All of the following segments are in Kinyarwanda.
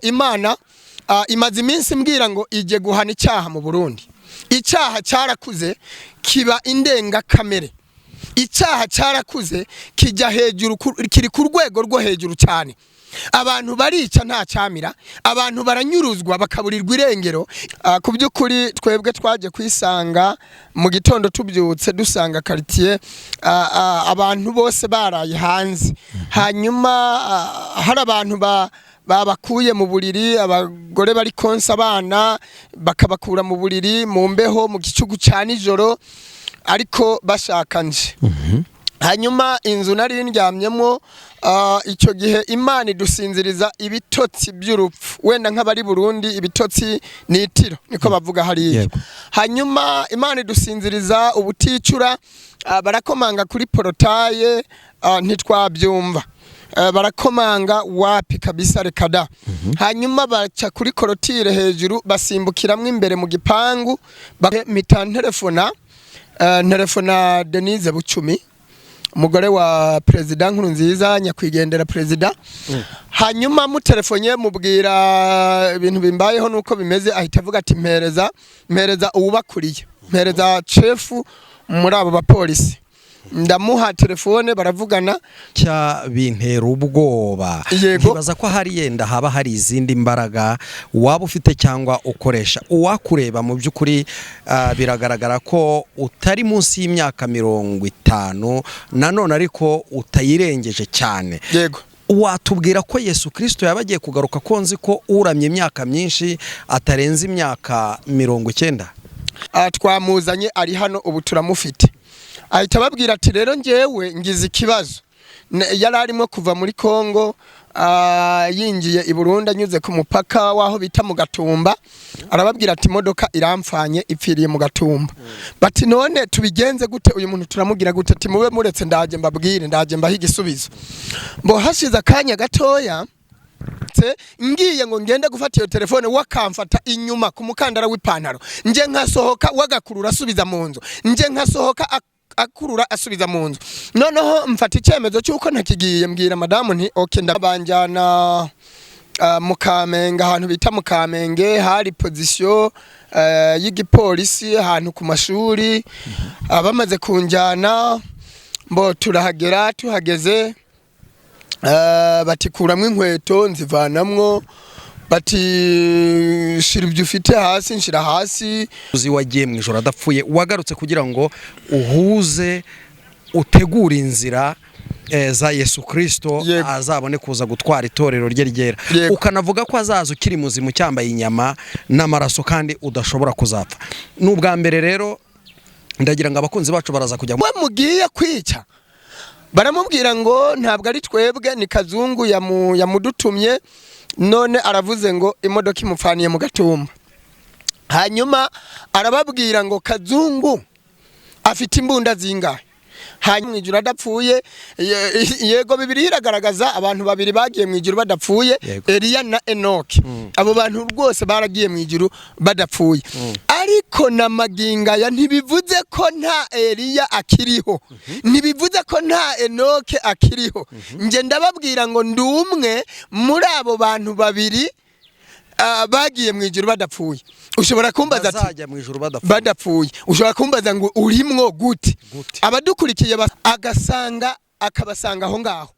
Imana imaze iminsi mbwira ngo ijye guhana icyaha mu Burundi. Icyaha cyarakuze kiba indengakamere, icyaha cyarakuze kijya hejuru, kiri ku rwego rwo hejuru cyane. Abantu barica nta cyamira, abantu baranyuruzwa bakaburirwa irengero. Ku by'ukuri twebwe twaje kwisanga mu gitondo tubyutse dusanga quartier abantu bose baraye hanze. Hanyuma hari abantu babakuye mu buriri, abagore bari konsa abana bakabakura mu buriri mu mbeho mu gicuku cya nijoro, ariko bashaka nje. Hanyuma inzu nari ndyamyemo, icyo gihe Imana idusinziriza ibitotsi by'urupfu. Wenda nk'abari Burundi, ibitotsi ni itiro, niko bavuga hariya. Hanyuma Imana idusinziriza ubuticura, barakomanga kuri portail, ntitwabyumva. Barakomanga wapi kabisa, reka da. Hanyuma baca kuri clôture hejuru, basimbukiramwo imbere mu gipangu. Mpita ntelefona Denise Bucumi, umugore wa Perezida Nkurunziza, nyakwigendera perezida. Hanyuma mutelefonye mubwira ibintu bimbayeho nuko bimeze, ahita avuga ati: Mpereza uwubakuriye, mpereza chef muri abo bapolisi." Ndamuha telefone, baravugana. Cya bintera ubwoba. Nkibaza ko hari yenda haba hari izindi mbaraga waba ufite cyangwa ukoresha. Uwakureba mu by'ukuri, biragaragara ko utari munsi y'imyaka 50 nanone, ariko utayirengeje cyane. Watubwira ko Yesu Kirisito yaba agiye kugaruka, ko nzi ko uramye imyaka myinshi atarenze imyaka 90? Twamuzanye, ari hano ubu turamufite. Ahita ababwira ati: "Rero njyewe ngize ikibazo." Yari arimo kuva muri Kongo, yinjiye i Burundi anyuze ku mupaka w'aho bita mu Gatumba. Arababwira ati: "Imodoka iramfanye, ipfiriye mu Gatumba." Bati: "None tubigenze gute? Uyu muntu turamugira gute?" Ati: "Mube muretse, ndaje mbabwire, ndaje mbahe igisubizo." Mbo hashize akanya gatoya, ngiye ngo ngende gufata iyo telefone, wakamfata inyuma ku mukandara w'ipantaro, nje nkasohoka wagakurura asubiza mu nzu, nje nkasohoka akurura asubiza mu nzu. Noneho mfata icyemezo cy'uko ntakigiye, mbwira madamu nti: "Okay." Ndabanjyana mu Kamenge, ahantu bita mu Kamenge, hari position y'igipolisi ahantu ku mashuri. Bamaze kunjyana, mbo turahagera. Tuhageze, bati: "Kuramwo inkweto." Nzivanamwo. Bati: "Shira ibyo ufite hasi." Nshira hasi. Uzi wagiye mu ijoro adapfuye, wagarutse kugira ngo uhuze, utegure inzira za Yesu Kirisito, azabone kuza gutwara itorero rye ryera. Ukanavuga ko azaza ukiri muzima, ucyambaye inyama n'amaraso, kandi udashobora kuzapfa. Ni ubwa mbere rero ndagira ngo abakunzi bacu baraza kujya We mugiye kwica? Baramubwira ngo: "Ntabwo ari twebwe, ni Kazungu yamudutumye. None aravuze ngo imodoka imupfaniye mu Gatumba." Hanyuma arababwira ngo: "Kazungu afite imbunda zingahe?" Hanyuma mu ijuru adapfuye? Yego, Bibiliya iragaragaza abantu babiri bagiye mu ijuru badapfuye. Eliya na Enoki. Abo bantu rwose baragiye mu ijuru badapfuye, ariko na magingaya ntibivuze ko nta Eliya akiriho, ntibivuze ko nta Enoke akiriho. Nge ndababwira ngo ndi umwe muri abo bantu babiri bagiye mu ijuru badapfuye. Ushobora kumbaza ati Bazajya mu ijuru badapfuye. Badapfuye. Ushobora kumbaza ngo: "Urimwo gute?" Gute? Abadukurikiye agasanga akabasanga aho ngaho,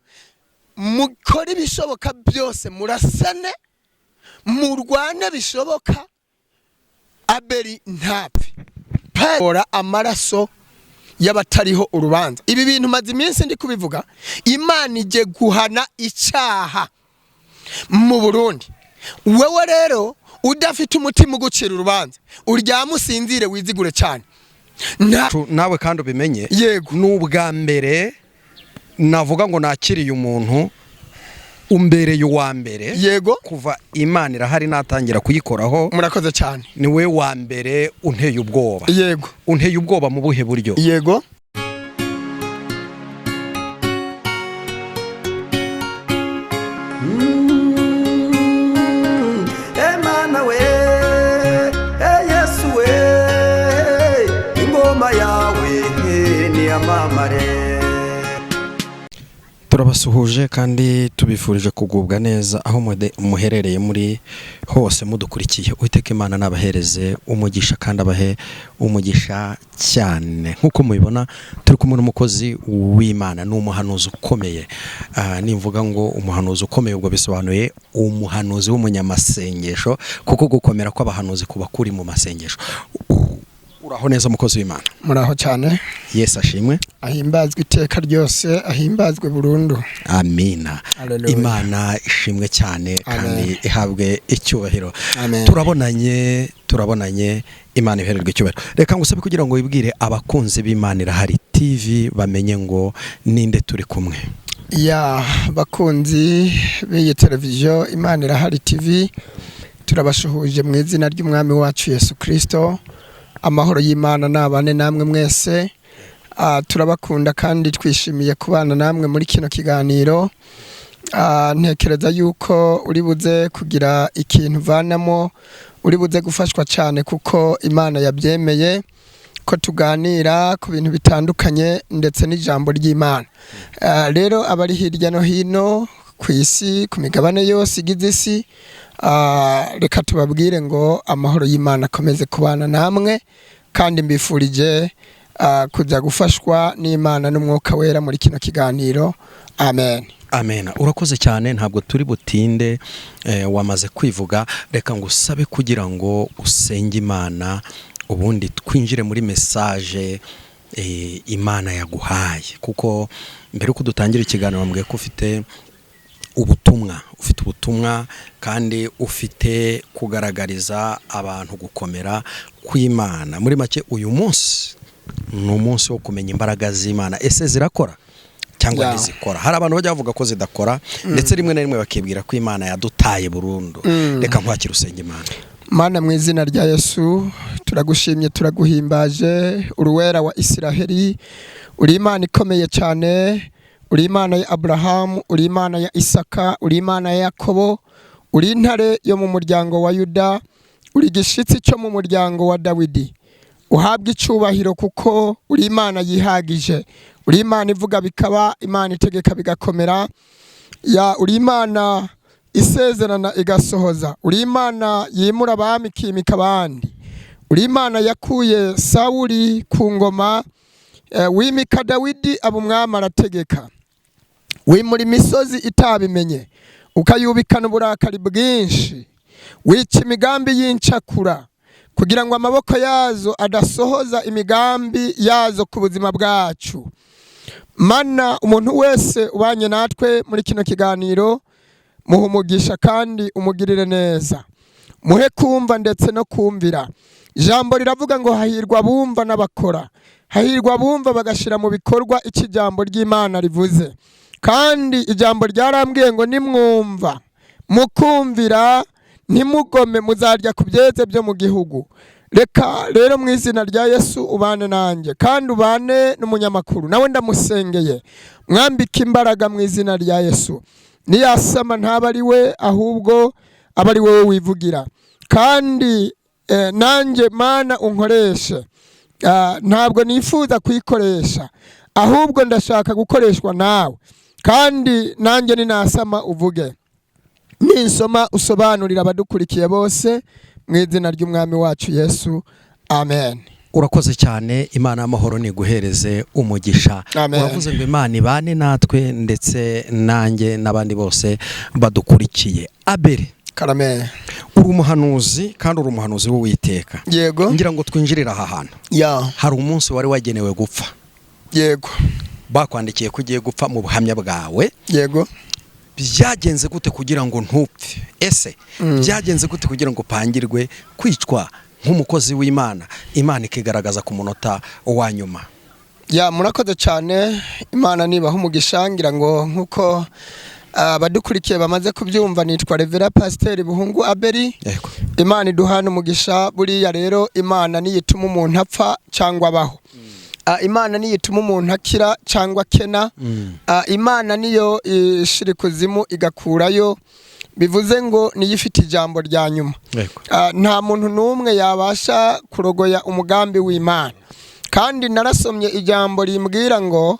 mukore ibishoboka byose, murasane, murwane bishoboka, Abeli ntapfe. Ora amaraso y'abatariho urubanza. Ibi bintu maze iminsi ndi kubivuga. Imana ije guhana icyaha mu Burundi. Wewe rero udafite umutima ugucira urubanza, uryame usinzire, wizigure cyane. Nta Nawe kandi ubimenye, Yego. ni ubwa mbere navuga ngo nakiriye umuntu umbereye uwa mbere. Kuva Imana irahari natangira kuyikoraho, Murakoze cyane. ni we wa mbere unteye ubwoba. Unteye ubwoba mu buhe buryo? Yego. Emana we, e Yesu we, ingoma yawe niyamamare. Turabasuhuje kandi tubifurije kugubwa neza aho muherereye muri hose mudukurikiye. Uwiteka Imana nabahereze umugisha kandi abahe umugisha cyane. Nk'uko mubibona turi kumwe n'umukozi w'Imana, ni umuhanuzi ukomeye. Nimvuga ngo umuhanuzi ukomeye ubwo bisobanuye umuhanuzi w'umunyamasengesho, kuko gukomera kw'abahanuzi kuba kuri mu masengesho. Uraho neza mukozi w'Imana? Muraho cyane. Yesu ashimwe. Ahimbazwe iteka ryose, ahimbazwe burundu. Amina. Hallelujah. Imana ishimwe cyane kandi ihabwe icyubahiro. Amen. Turabonanye, Imana ihererwe icyubahiro. Reka ngusabe kugira ngo wibwire abakunzi b'Imana Irahari TV bamenye ngo ninde turi kumwe. Ya bakunzi b'iyi televiziyo Imana Irahari TV, turabashuhuje mu izina ry'Umwami wacu Yesu Kristo. Amahoro y'Imana nabane namwe mwese. Turabakunda kandi twishimiye kubana namwe muri kino kiganiro. Ntekereza yuko uri buze kugira ikintu uvanamo, uri buze gufashwa cyane kuko Imana yabyemeye ko tuganira ku bintu bitandukanye ndetse n'ijambo ry'Imana. Rero abari hirya no hino ku isi, ku migabane yose igize isi, reka tubabwire ngo amahoro y'Imana akomeze kubana namwe, kandi mbifurije kujya gufashwa n'Imana n'Umwuka Wera muri kino kiganiro. Amen. Amen. Urakoze cyane, ntabwo turi butinde, wamaze kwivuga. Reka ngusabe kugira ngo usenge Imana, ubundi twinjire muri message Imana yaguhaye, kuko mbere uko dutangira ikiganiro wambwiye ko ufite ubutumwa, kandi ufite kugaragariza abantu gukomera kw'Imana. Muri make uyu munsi ni umunsi wo kumenya imbaraga z'Imana, ese zirakora cyangwa ntizikora? Hari abantu bajya bavuga ko zidakora, ndetse rimwe na rimwe bakibwira ko Imana yadutaye burundu. Reka nkwakire usenge Imana. Mana, mu izina rya Yesu turagushimye, turaguhimbaje, uruwera wa Isiraheli, uri Imana ikomeye cyane, uri Imana ya Abrahamu, uri Imana ya Isaka, uri Imana ya Yakobo, uri intare yo mu muryango wa Yuda, uri igishitsi cyo mu muryango wa Dawidi. Uhabwe icyubahiro kuko uri Imana yihagije, uri Imana ivuga bikaba, Imana itegeka bigakomera, ya uri Imana isezerana igasohoza, uri Imana yimura abami ikimika abandi, uri Imana yakuye Sawuli ku ngoma, wimika Dawidi aba umwami arategeka, wimura imisozi itabimenye ukayubikana uburakari bwinshi, wica imigambi y'incakura kugira ngo amaboko yazo adasohoza imigambi yazo ku buzima bwacu. Mana, umuntu wese ubanye natwe muri kino kiganiro muhe umugisha kandi umugirire neza, muhe kumva ndetse no kumvira. Ijambo riravuga ngo hahirwa abumva n'abakora, hahirwa abumva bagashira mu bikorwa icyo ijambo ry'Imana rivuze. Kandi ijambo ryarambwiye ngo nimwumva mukumvira ntimugome, muzarya ku byeze byo mu gihugu. Reka rero mu izina rya Yesu ubane nanjye kandi ubane n'umunyamakuru, nawe ndamusengeye, mwambike imbaraga mu izina rya Yesu. Niyasama ntaba ari we, ahubwo aba ari wowe wivugira. Kandi nanjye Mana unkoreshe, ntabwo nifuza kuyikoresha, ahubwo ndashaka gukoreshwa nawe. Kandi nanjye ninasama uvuge, ninsoma usobanurira abadukurikiye bose mu izina ry'Umwami wacu Yesu. Amen. Urakoze cyane, Imana y'amahoro niguhereze umugisha. Amen. Uravuze ngo Imana ibane natwe ndetse nanjye n'abandi bose badukurikiye. Abeli Karame. Uri umuhanuzi kandi uri umuhanuzi w'Uwiteka. Yego. Ngira ngo twinjirire aha hantu. Ya. Hari umunsi wari wagenewe gupfa. Yego. Bakwandikiye ko ugiye gupfa mu buhamya bwawe. Yego. Byagenze gute kugira ngo ntupfe? Ese byagenze gute kugira ngo upangirwe kwicwa nk'umukozi w'Imana, Imana ikigaragaza ku munota wa nyuma? Ya, murakoze cyane. Imana nibaha umugisha. Ngira ngo nkuko abadukurikiye bamaze kubyumva, nitwa Revera Pasiteri Buhungu Abeli. Yego. Imana iduhana umugisha. Buriya rero Imana niyo ituma umuntu apfa cyangwa abaho. Imana niyo ituma umuntu akira cyangwa akena. Imana niyo ishira ikuzimu igakurayo, bivuze ngo niyo ifite ijambo rya nyuma. Yego. Nta muntu n'umwe yabasha kurogoya umugambi w'Imana. Kandi narasomye ijambo rimbwira ngo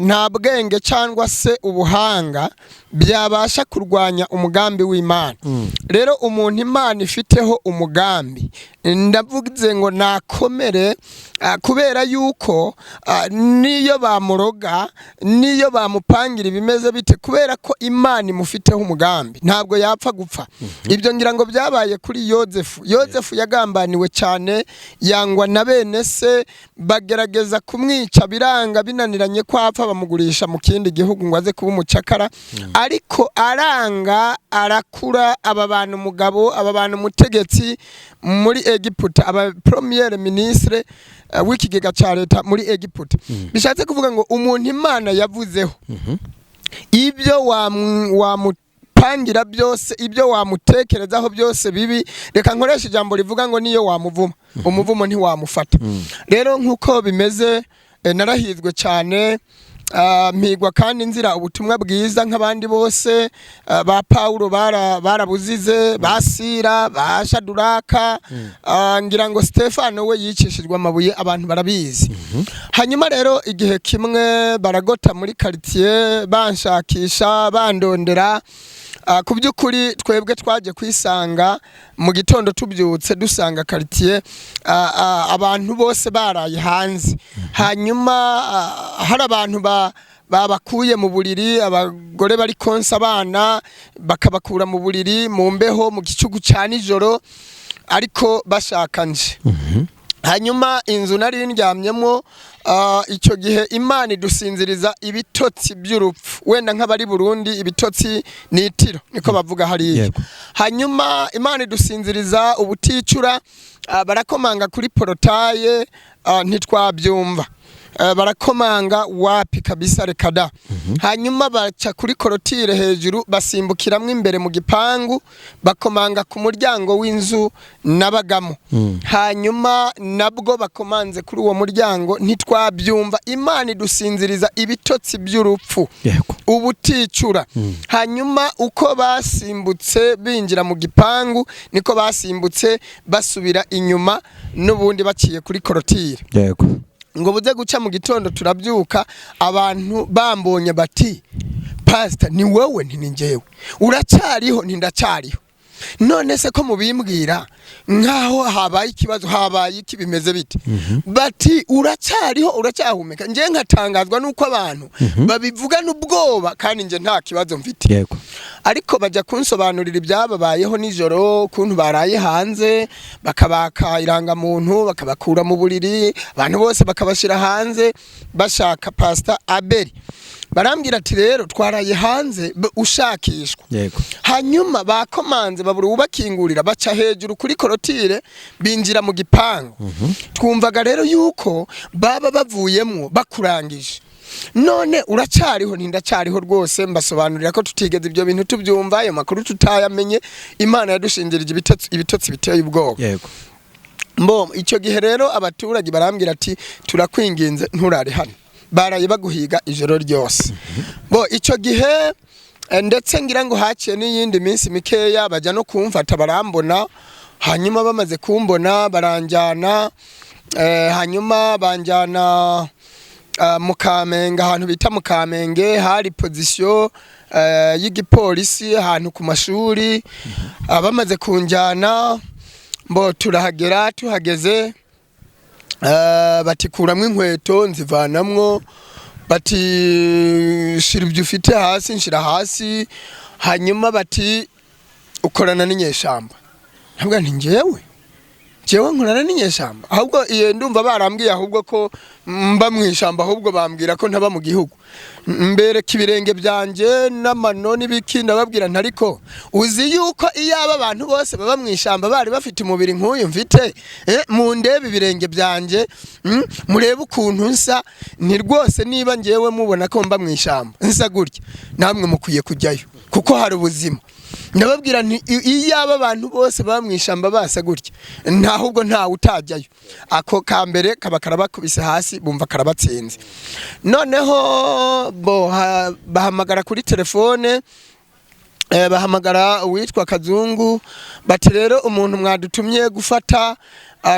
nta bwenge cyangwa se ubuhanga byabasha kurwanya umugambi w'Imana. Rero umuntu Imana ifiteho umugambi, ndavuze ngo nakomere, kubera yuko niyo bamuroga, niyo bamupangira ibimeze bite, kubera ko Imana imufiteho umugambi ntabwo yapfa gupfa. Ibyo ngira ngo byabaye kuri Yozefu. Yozefu yagambaniwe cyane, yangwa na bene se, bagerageza kumwica biranga, binaniranye ko apfa bamugurisha mu kindi gihugu ngo aze kuba umucakara. Ariko aranga, arakura, aba bantu umugabo, aba bantu umutegetsi muri Egiputa, aba premier ministre w'ikigega ca leta muri Egiputa. Bishatse kuvuga ngo umuntu Imana yavuzeho, ibyo wamupangira byose, ibyo wamutekerezaho byose bibi, reka nkoresha ijambo rivuga ngo niyo wamuvuma, umuvumo ntiwamufata. Rero nk'uko bimeze, narahizwe cyane, mpigwa kandi nzira ubutumwa bwiza nk'abandi bose. Ba Paulo barabuzize, ba Sira, ba Shaduraka, ngira ngo Stefano we yicishijwe amabuye, abantu barabizi. Hanyuma rero igihe kimwe baragota muri quartier banshakisha, bandondera. Ku by'ukuri twebwe twaje kwisanga mu gitondo tubyutse dusanga quartier abantu bose baraye hanze. Hanyuma hari abantu babakuye mu buriri, abagore bari konsa abana bakabakura mu buriri mu mbeho mu gicugu ca nijoro, ariko bashaka nje. Hanyuma inzu nari ndyamyemo, icyo gihe Imana idusinziriza ibitotsi by'urupfu. Wenda nk'abari Burundi, ibitotsi ni itiro, niko bavuga hariya. Hanyuma Imana idusinziriza ubuticura, barakomanga kuri portail, ntitwabyumva. Barakomanga wapi kabisa, reka da. Hanyuma baca kuri clôture hejuru, basimbukiramwo imbere mu gipangu, bakomanga ku muryango w'inzu nabagamo. Hanyuma nabwo bakomanze kuri uwo muryango ntitwabyumva. Imana idusinziriza ibitotsi by'urupfu, ubuticura. Hanyuma uko basimbutse binjira mu gipangu, niko basimbutse basubira inyuma n'ubundi baciye kuri clôture. Ngo buze guca mu gitondo turabyuka, abantu bambonye bati: "Pastor, ni wowe?" Nti: "Ni njyewe." "Uracyariho?" Nti: "Ndacyariho." "None se ko mubimbwira nkaho habaye ikibazo, habaye iki? Bimeze bite?" Bati: "Uracyariho, uracyahumeka." Njye nkatangazwa nuko abantu babivuga n'ubwoba kandi njye nta kibazo mfite. Ariko bajya kunsobanurira ibyababayeho nijoro, ukuntu baraye hanze, bakabaka irangamuntu, bakabakura mu buriri, abantu bose bakabashyira hanze bashaka Pastor Abeli. Barambwira ati: "Rero twaraye hanze ushakishwa." Hanyuma bakomanze babura ubakingurira, baca hejuru kuri clôture binjira mu gipangu. Twumvaga rero yuko baba bavuyemwo bakurangije, none uracyariho?" Nti: "Ndacyariho rwose." Mbasobanurira ko tutigeze ibyo bintu tubyumva, ayo makuru tutayamenye, Imana yadushingirije ibitotsi biteye ubwoba. Mbo icyo gihe rero abaturage barambwira ati: "Turakwinginze, nturare hano, baraye baguhiga ijoro ryose." Bo icyo gihe ndetse ngira ngo haciye n'iyindi minsi mikeya, bajya no kumfata barambona. Hanyuma bamaze kumbona baranjyana, hanyuma banjyana mu Kamenge, ahantu bita mu Kamenge, hari position y'igipolisi ahantu ku mashuri. Bamaze kunjyana, mbo turahagera, tuhageze bati: "Kuramwo inkweto." Nzivanamwo. Bati: "Shira ibyo ufite hasi." Nshira hasi. Hanyuma bati: "Ukorana n'inyeshamba?" Ntabwo, nti: "Njyewe jewe nkorana n'inyeshamba?" Ahubwo iyo ndumva barambwiye ahubwo ko mba mu ishyamba, ahubwo bambwira ko ntaba mu gihugu. Mbereka ibirenge byanjye n'amano n'ibiki, ndababwira nti: "Ariko uzi yuko iyo aba abantu bose baba mu ishyamba bari bafite umubiri nk'uyu mfite? Mundebe ibirenge byanjye, murebe ukuntu nsa. Ni rwose niba ngewe mubona ko mba mu ishyamba nsa gutya, namwe mukwiye kujyayo kuko hari ubuzima." Ndababwira nti: "Iyo aba abantu bose baba mu ishyamba basa gutya, nta ahubwo ntawe utajyayo." Ako kambere kaba karabakubise hasi, bumva karabatsinze. Noneho bo bahamagara kuri telefone, bahamagara uwitwa Kazungu, bati: "Rero umuntu mwadutumye gufata,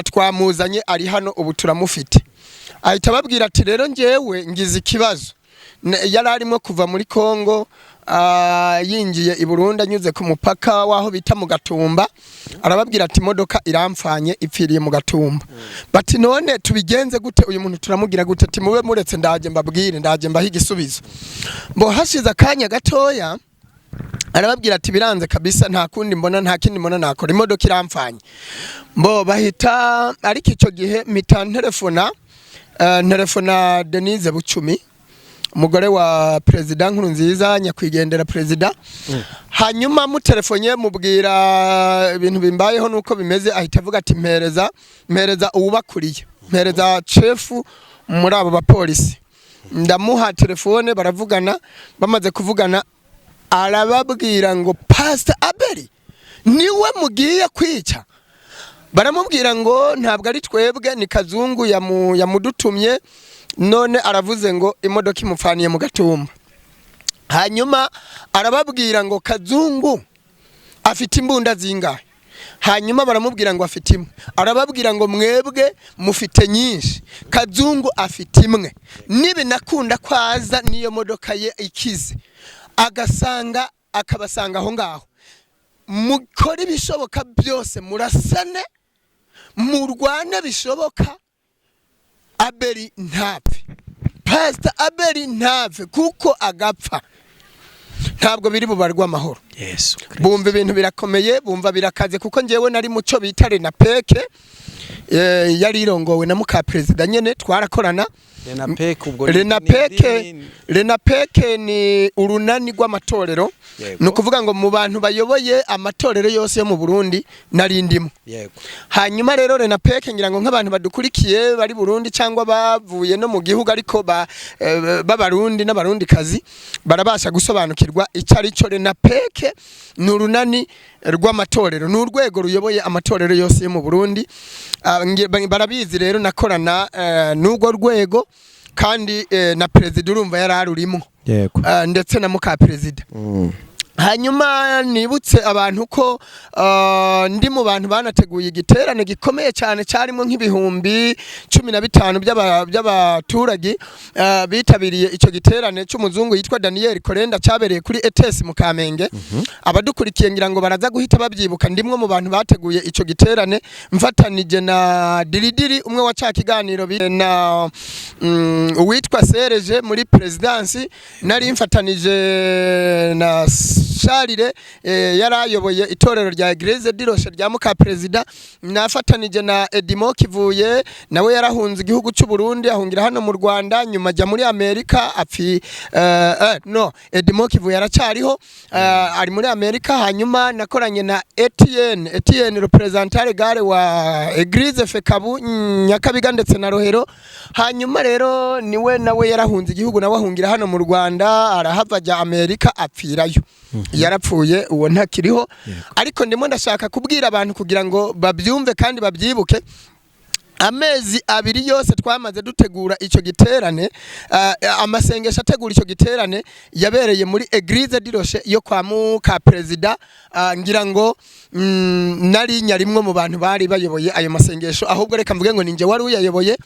twamuzanye, ari hano ubu turamufite." Ahita ababwira ati: "Rero njyewe ngize ikibazo." Yari arimo kuva muri Kongo, yinjiye i Burundi anyuze ku mupaka w'aho bita mu Gatumba. Arababwira ati: "Imodoka iramfanye, ipfiriye mu Gatumba." Bati: "None tubigenze gute? Uyu muntu turamugira gute?" Ati: "Mube muretse, ndaje mbabwire, ndaje mbahe igisubizo." Mbo hashize akanya gatoya arababwira ati: "Biranze kabisa, nta kundi mbona, nta kindi mbona nakora, imodoka iramfanye." Mbo bahita, ariko icyo gihe mpita ntelefona Denise Bucumi, umugore wa Perezida Nkurunziza, nyakwigendera perezida. Hanyuma mutelefonye mubwira ibintu bimbayeho nuko bimeze. Ahita avuga ati: "Mpereza uwubakuriye, mpereza chef muri abo bapolisi." Ndamuha telefone, baravugana. Bamaze kuvugana arababwira ngo: "Pastor Abeli niwe mugiye kwica?" Baramubwira ngo: "Ntabwo ari twebwe, ni Kazungu yamudutumye, none aravuze ngo imodoka imupfaniye mu Gatumba." Hanyuma arababwira ngo: "Kazungu afite imbunda zingahe?" Hanyuma baramubwira ngo: "Afite imwe." Arababwira ngo: "Mwebwe mufite nyinshi, Kazungu afite imwe. Nibinakunda kwaza n'iyo modoka ye ikize, agasanga akabasanga aho ngaho, mukore ibishoboka byose, murasane, murwane bishoboka, Abeli ntapfe, Pasita Abeli ntapfe, kuko agapfa ntabwo biri bubarwe amahoro." Yesu. Bumva ibintu birakomeye, bumva birakaze, kuko njyewe nari muco bita Renapeke, yari irongowe na muka perezida nyene, twarakorana. Renapeke ubwo Renapeke, Renapeke ni urunani rw'amatorero. Ni ukuvuga ngo mu bantu bayoboye amatorero yose yo mu Burundi nari ndimo. Hanyuma rero Renapeke, ngira ngo nk'abantu badukurikiye bari Burundi cyangwa bavuye no mu gihugu, ariko b'Abarundi n'Abarundikazi, barabasha gusobanukirwa icyo ari cyo. Renapeke ni urunani rw'amatorero, ni urwego ruyoboye amatorero yose yo mu Burundi. Barabizi rero nakorana n'urwo rwego, kandi na perezida urumva yari arurimo, ndetse na muka perezida. Hanyuma nibutse abantu ko ndi mu bantu banateguye igiterane gikomeye cyane cyarimo nk'ibihumbi 15 by'abaturage bitabiriye icyo giterane cy'umuzungu yitwa Daniel Korenda, cyabereye kuri ETS mu Kamenge. Abadukurikiye ngira ngo baraza guhita babyibuka. Ndimwe mu bantu bateguye icyo giterane mfatanije na Diridiri, umwe wa ca kiganiro, na uwitwa Sereje muri présidence, nari mfatanije na Sharire, yarayoboye itorero rya Eglise du Rocher rya muka perezida, nafatanije na Edimo Kivuye, nawe yarahunze igihugu cy'u Burundi ahungira hano mu Rwanda, nyuma ajya muri Amerika apfi, no, Edimo Kivuye aracyariho, ari muri Amerika. Hanyuma nakoranye na Etienne, représentant légal wa Eglise Fekabu Nyakabiga ndetse na Rohero. Hanyuma rero niwe nawe yarahunze igihugu, nawe ahungira hano mu Rwanda, arahava ajya Amerika, apfirayo, yarapfuye, uwo ntakiriho. Ariko ndimo ndashaka kubwira abantu kugira ngo babyumve kandi babyibuke. Amezi 2 yose twamaze dutegura icyo giterane, amasengesho ategura icyo giterane yabereye muri Eglise du Rocher yo kwa muka perezida. Ngira ngo nari nyarimwe mu bantu bari bayoboye ayo masengesho, ahubwo reka mvuge ngo ninjye wari uyayoboye.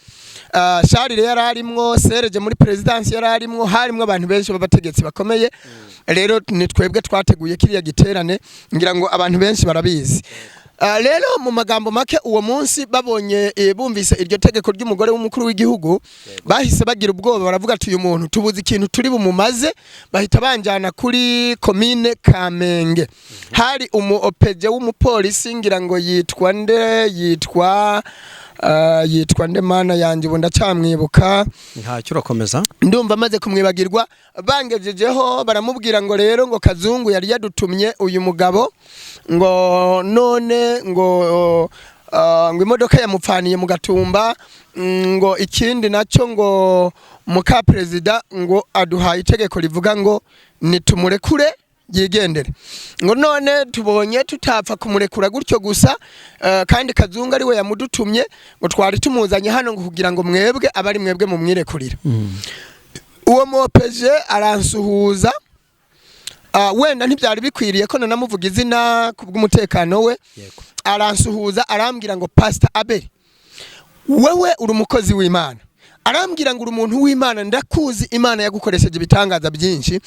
Charles yari arimwo, Serge muri présidence yari arimwo, harimwo abantu benshi b'abategetsi bakomeye. Rero ni twebwe twateguye kiriya giterane, ngira ngo abantu benshi barabizi. Rero mu magambo make, uwo munsi babonye, bumvise iryo tegeko ry'umugore w'umukuru w'igihugu, bahise bagira ubwoba, baravuga ati: "Uyu muntu tubuze ikintu turi bumumaze." Bahita banjyana kuri komine Kamenge. Hari umu OPG w'umupolisi, ngira ngo yitwa nde, yitwa nde? Mana yanjye, ubu ndacyamwibuka. Ntacyo, urakomeza. Ndumva amaze kumwibagirwa. Bangejejeho baramubwira ngo: "Rero ngo Kazungu yari yadutumye uyu mugabo, ngo none ngo imodoka yamupfaniye mu Gatumba, ngo ikindi nacyo ngo muka perezida ngo aduhaye itegeko rivuga ngo nitumurekure yigendere, ngo none tubonye tutapfa kumurekura gutyo gusa, kandi Kazungu ari we yamudutumye, ngo twari tumuzanye hano ngo kugira ngo mwebwe abari mwebwe mumwirekurira." Uwo mu OPG aransuhuza. Wenda ntibyari bikwiriye ko nanamuvuga izina ku bw'umutekano we. Aransuhuza, arambwira ngo: "Pastor Abel, wewe uri umukozi w'Imana." Arambwira ngo: "Uri umuntu w'Imana, ndakuzi, Imana yagukoresheje ibitangaza byinshi.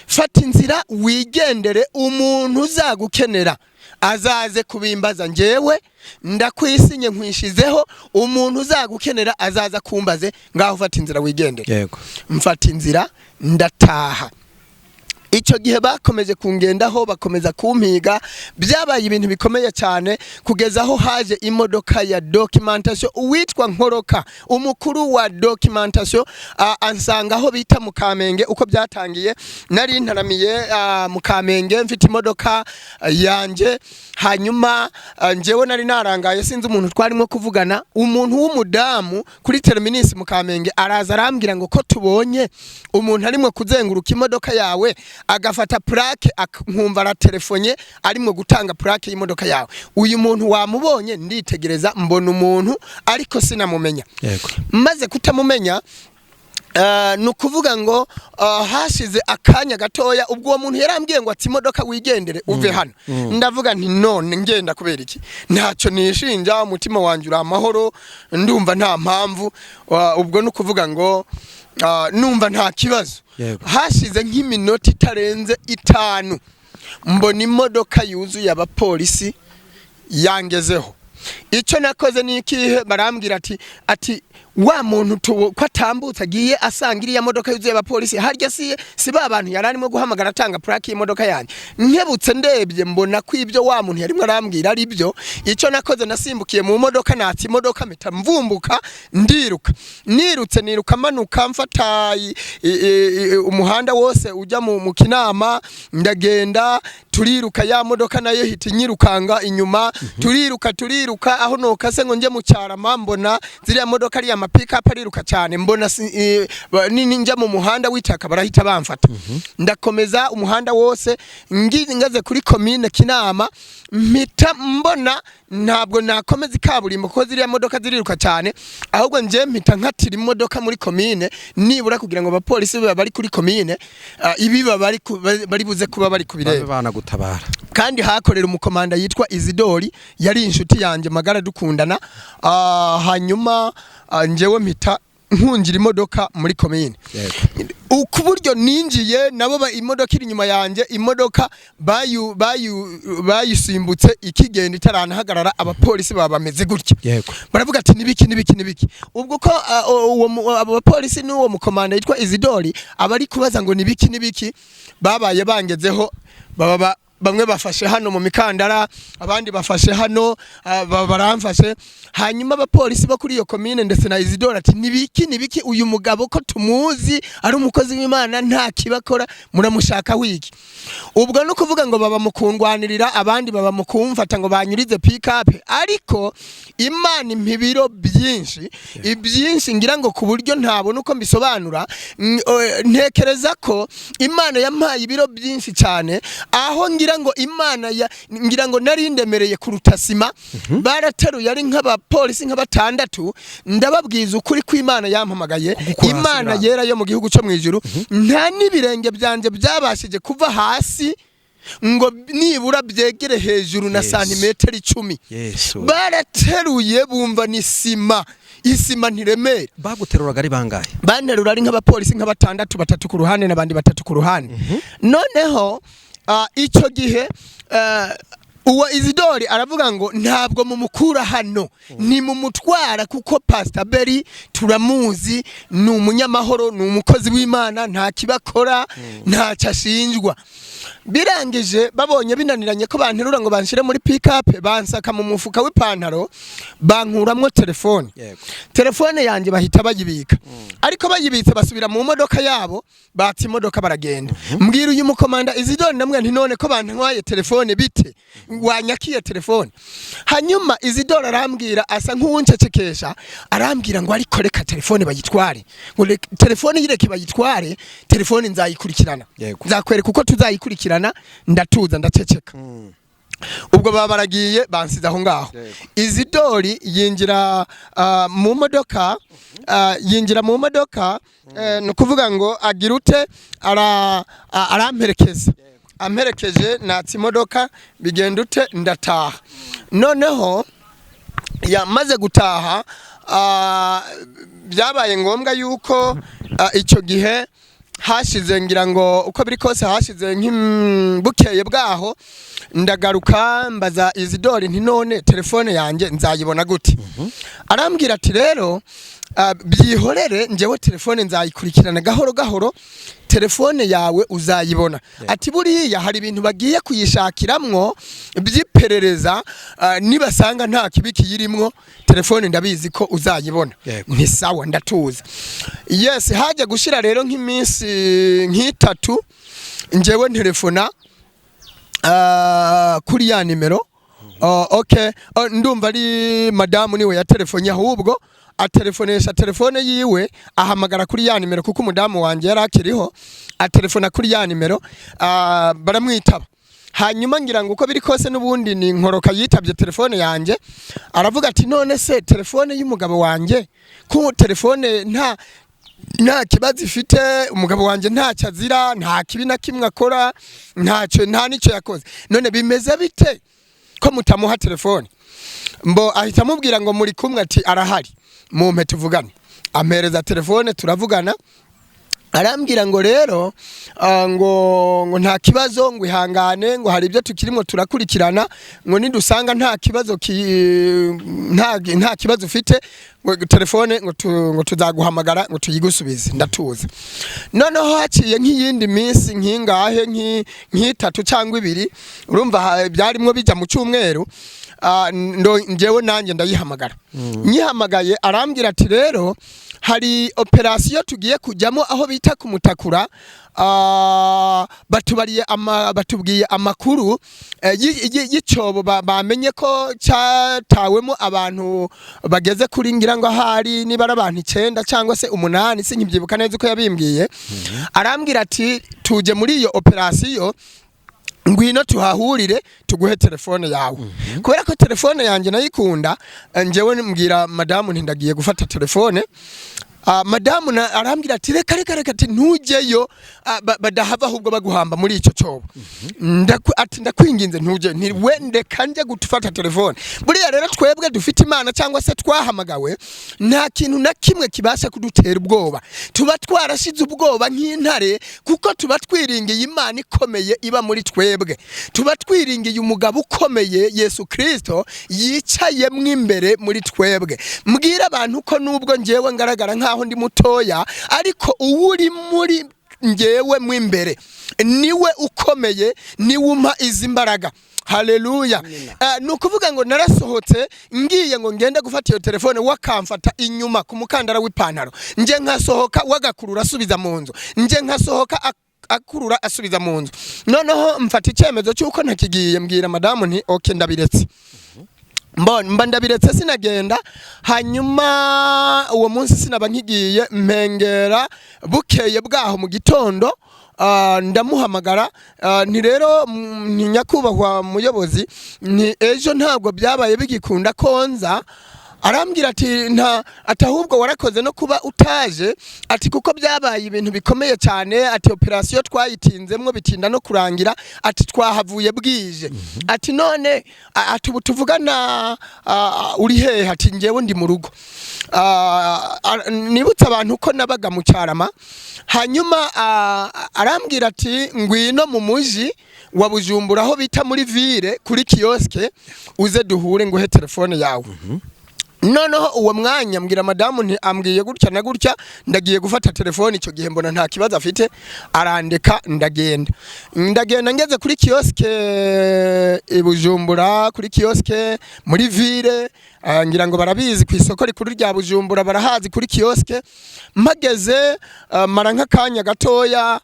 Fata inzira wigendere, umuntu uzagukenera azaze kubimbaza. Njyewe ndakwisinye, nkwishizeho, umuntu uzagukenera azaza kumbaze. Ngaho fata inzira wigendere." Mfata inzira ndataha. Icyo gihe bakomeje kungendaho, bakomeza kumpiga, byabaye ibintu bikomeye cyane, kugeza aho haje imodoka ya documentation, uwitwa Nkoroka, umukuru wa documentation, ansanga aho bita mu Kamenge. Uko byatangiye, nari ntaramiye mu Kamenge, mfite imodoka yanjye. Hanyuma njyewe nari narangaye, sinzi umuntu twarimo kuvugana. Umuntu w'umudamu kuri terminus mu Kamenge araza arambwira ngo: "Ko tubonye umuntu arimo kuzenguruka imodoka yawe, agafata plaque, nkumva aratelefone arimo gutanga plaque y'imodoka yawe, uyu muntu wamubonye?" Nditegereza, mbona umuntu ariko sinamumenya. Maze kutamumenya, ni ukuvuga ngo hashize akanya gatoya, ubwo uwo muntu yarambwiye ngo ati: "Imodoka wigendere, uve hano." Ndavuga nti: "None ngenda kubera iki? Ntacyo nishinja, umutima wanjye uri amahoro, ndumva nta mpamvu." Ubwo ni ukuvuga ngo numva nta kibazo. Hashize nk'iminota itarenze 5, mbona imodoka yuzuye abapolisi yangezeho. Icyo nakoze ni ikihe? Barambwira ati: "Wa muntu ko atambutse agiye asanga iriya modoka yuzuye abapolisi, harya si ba bantu yari arimo guhamagara atanga plaque y'imodoka yanjye?" Nkebutse ndebye, mbona ko ibyo wa muntu yarimo arambwira ari byo. Icyo nakoze, nasimbukiye mu modoka, natsa imodoka, mpita mvumbuka ndiruka. Nirutse, niruka manuka, mfata umuhanda wose ujya mu Kinama, ndagenda, turiruka, ya modoka nayo ihita inyirukanga inyuma, turiruka, turiruka. Aho nokase ngo njye mu Cyarama, mbona ziriya modoka ariya mapikapu ariruka cyane, mbona nini njya mu muhanda w'itaka barahita bamfata. Ndakomeza umuhanda wose, ngaze kuri komine Kinama, mpita mbona ntabwo nakomeza ikaburimbo kuko ziriya modoka ziriruka cyane, ahubwo njye mpita nkatira imodoka muri komine, nibura kugira ngo abapolisi baba bari kuri komine, ibiba bari buze kuba bari Babe kubireba banagutabara. Kandi hakorera umukomanda yitwa Izidori, yari inshuti yanjye magara, dukundana. Hanyuma njyewe mpita nkungira imodoka muri komine. Ku buryo ninjiye nabo imodoka iri inyuma yanjye, imodoka bayisimbutse ikigenda itaranahagarara, abapolisi baba bameze gutya. Baravuga ati: "Nibiki, nibiki, nibiki?" Ubwo ko abo bapolisi n'uwo mukomanda yitwa Izidori abari kubaza ngo: "Nibiki, nibiki?" Babaye bangezeho, baba bamwe bafashe hano mu mikandara, abandi bafashe hano, baramfashe. Hanyuma abapolisi bo kuri iyo komine ndetse na Izidori ati: "Nibiki, nibiki? Uyu mugabo ko tumuzi ari umukozi w'Imana, nta kibakora, muramushaka wiki?" Ubwo no kuvuga ngo baba mu kundwanirira, abandi baba mu kumfata ngo banyurize pick-up. Ariko Imana impa ibiro byinshi, ibyinshi ngira ngo ku buryo ntabona uko mbisobanura. Ntekereza ko Imana yampaye ibiro byinshi cyane, aho ngira ngo Imana ya ngira ngo nari ndemereye kuruta sima. Barateruye ari nk'abapolisi nka batandatu. Ndababwiza ukuri ko Imana yampamagaye, Kugukura hasi Imana biranga. yera yo mu gihugu cyo mu ijuru, nta n'ibirenge byanjye byabashije kuva hasi ngo nibura byegere hejuru na santimetero 10. Yesu. Barateruye bumva ni sima, isima ntiremera. Baguteruraga ari bangahe? Banterura ari nk'abapolisi nka batandatu, batatu ku ruhande n'abandi batatu ku ruhande. Noneho icyo gihe uwo Izidori aravuga ngo: "Ntabwo mumukura hano, ni mumutwara, kuko Pastor Beri turamuzi, ni umunyamahoro, ni umukozi w'Imana, nta kibakora, ntacyo ashinjwa." Birangije babonye binaniranye ko banterura ngo banshire muri pick-up, bansaka mu mufuka w'ipantaro, bankuramwo telefone. Telefone yanjye bahita bayibika, ariko bayibitse basubira mu modoka yabo, batsa imodoka baragenda. Mbwira uyu mukomanda Izidori, ndamubwira nti: "None ko bantwaye telefone, bite? Wanyakiye telefone?" Hanyuma Izidori arambwira, asa nk'uwuncecekesha, arambwira ngo: "Ariko reka telefone bayitware," ngo: "Telefone yireke bayitware, telefone nzayikurikirana." "Nzakwereka uko tuzayikurikirana." Ndatuza, ndaceceka. Ubwo baba baragiye, bansize aho ngaho. Izidori yinjira mu modoka, ni ukuvuga ngo agira ute, aramperekeza. Amperekeje, natsa imodoka, bigenda ute, ndataha. Noneho yamaze gutaha, byabaye ngombwa yuko icyo gihe hashize, ngira ngo uko biri kose hashize bukeye bwaho, ndagaruka mbaza Izidori nti: "None telefone yanjye nzayibona gute?" Arambwira ati: "Rero byihorere, njyewe telefone nzayikurikirana gahoro gahoro, telefone yawe uzayibona." Ati: "Buriya hari ibintu bagiye kuyishakiramwo by'iperereza, nibasanga nta kibi kiyirimwo, telefone ndabizi ko uzayibona." Nti: "Sawa, ndatuza." Yes, hajya gushira rero nk'iminsi nk'itatu, njyewe ntelefona kuri ya nimero. Okay, ndumva ari madamu niwe yatelefonye, ahubwo atelefonesha telefone yiwe, ahamagara kuri ya nimero, kuko umudamu wanjye yari akiriho. Atelefona kuri ya nimero, baramwitaba. Hanyuma ngira ngo uko biri kose n'ubundi ni Nkoroka yitabye telefone yanjye. Aravuga ati: "None se telefone y'umugabo wanjye, ko telefone nta kibazo ifite, umugabo wanjye ntacyo azira, nta kibi na kimwe akora, ntacyo, nta n'icyo yakoze, none bimeze bite ko mutamuha telefone?" Mbo ahita amubwira ngo: "Muri kumwe?" Ati: "Arahari, mumpe tuvugane." Ampereza telefone, turavugana. Arambwira ngo rero ngo nta kibazo, ngo ihangane, ngo hari ibyo tukirimo turakurikirana, ngo nidusanga nta kibazo nta kibazo ufite, ngo telefone ngo tuzaguhamagara ngo tuyigusubize. Ndatuza. Noneho haciye nk'iyindi minsi nk'ingahe, nk'itatu cyangwa ibiri, urumva byarimwo bijya mu cyumweru, njyewe nanjye ndayihamagara. Nyihamagaye arambwira ati: "Rero hari operasiyo tugiye kujyamo aho bita kumutakura, batubariye batubwiye amakuru y'icyobo bamenye ko cyatawemo abantu bageze kuri, ngira ngo ahari niba ari abantu 9 cyangwa se 8, sinkibyibuka neza uko yabimbwiye." Arambwira ati: "Tuje muri iyo operasiyo, ngwino tuhahurire tuguhe telefone yawe." Kubera ko telefone yanjye nayikunda, njyewe mbwira madamu nti: "Ndagiye gufata telefone." Madamu arambwira ati: "Reka, reka, reka," ati: "Ntujyeyo, badahava ahubwo baguhamba muri icyo cyobo." Ati: "Ndakwinginze, ntujye." Nti: "We ndeka njye gufata telefone." Buriya rero twebwe dufite Imana cyangwa se twahamagawe, nta kintu na kimwe kibasha kudutera ubwoba. Tuba twarashize ubwoba nk'intare, kuko tuba twiringiye Imana ikomeye iba muri twebwe. Tuba twiringiye umugabo ukomeye Yesu Kirisito yicayemwo imbere muri twebwe. Mbwira abantu ko nubwo ngewe ngaragara nkaho ndi mutoya, ariko uwuri muri ngewe mo imbere niwe ukomeye, niwe umpa izi mbaraga. Haleluya! Ni ukuvuga ngo narasohotse ngiye ngo ngende gufata iyo telefone, wakamfata inyuma ku mukandara w'ipantaro, nje nkasohoka wagakurura asubiza mu nzu, nje nkasohoka akurura asubiza mu nzu. Noneho mfata icyemezo cy'uko ntakigiye, mbwira madamu nti: "Okay, ndabiretse." Mbona mba ndabiretse, sinagenda. Hanyuma uwo munsi sinaba nkigiye, mpengera bukeye bwaho mu gitondo, ndamuhamagara, nti: "Rero ni nyakubahwa muyobozi, ni ejo ntabwo byabaye bigikunda konza." Arambwira ati: "Nta," ati: "ahubwo warakoze no kuba utaje," ati: "kuko byabaye ibintu bikomeye cyane," ati: "operasiyo twayitinzemwo bitinda no kurangira," ati: "twahavuye bwije," ati: "none," ati: "ubu tuvugana uri hehe?" Ati: "Njyewe ndi mu rugo." Nibutse abantu ko nabaga mu Cyarama. Hanyuma arambwira ati: "Ngwino mu muji wa Bujumbura aho bita muri ville kuri kiosque, uze duhure nguhe telefone yawe." Noneho uwo mwanya mbwira madamu nti: "Ambwiye gutya na gutya, ndagiye gufata telefone." Icyo gihe mbona nta kibazo afite, arandeka ndagenda. Ndagenda, ngeze kuri kiosque i Bujumbura, kuri kiosque muri ville, ngira ngo barabizi, ku isoko rikuru rya Bujumbura barahazi kuri kiosque. Mpageze, mara nk'akanya gatoya,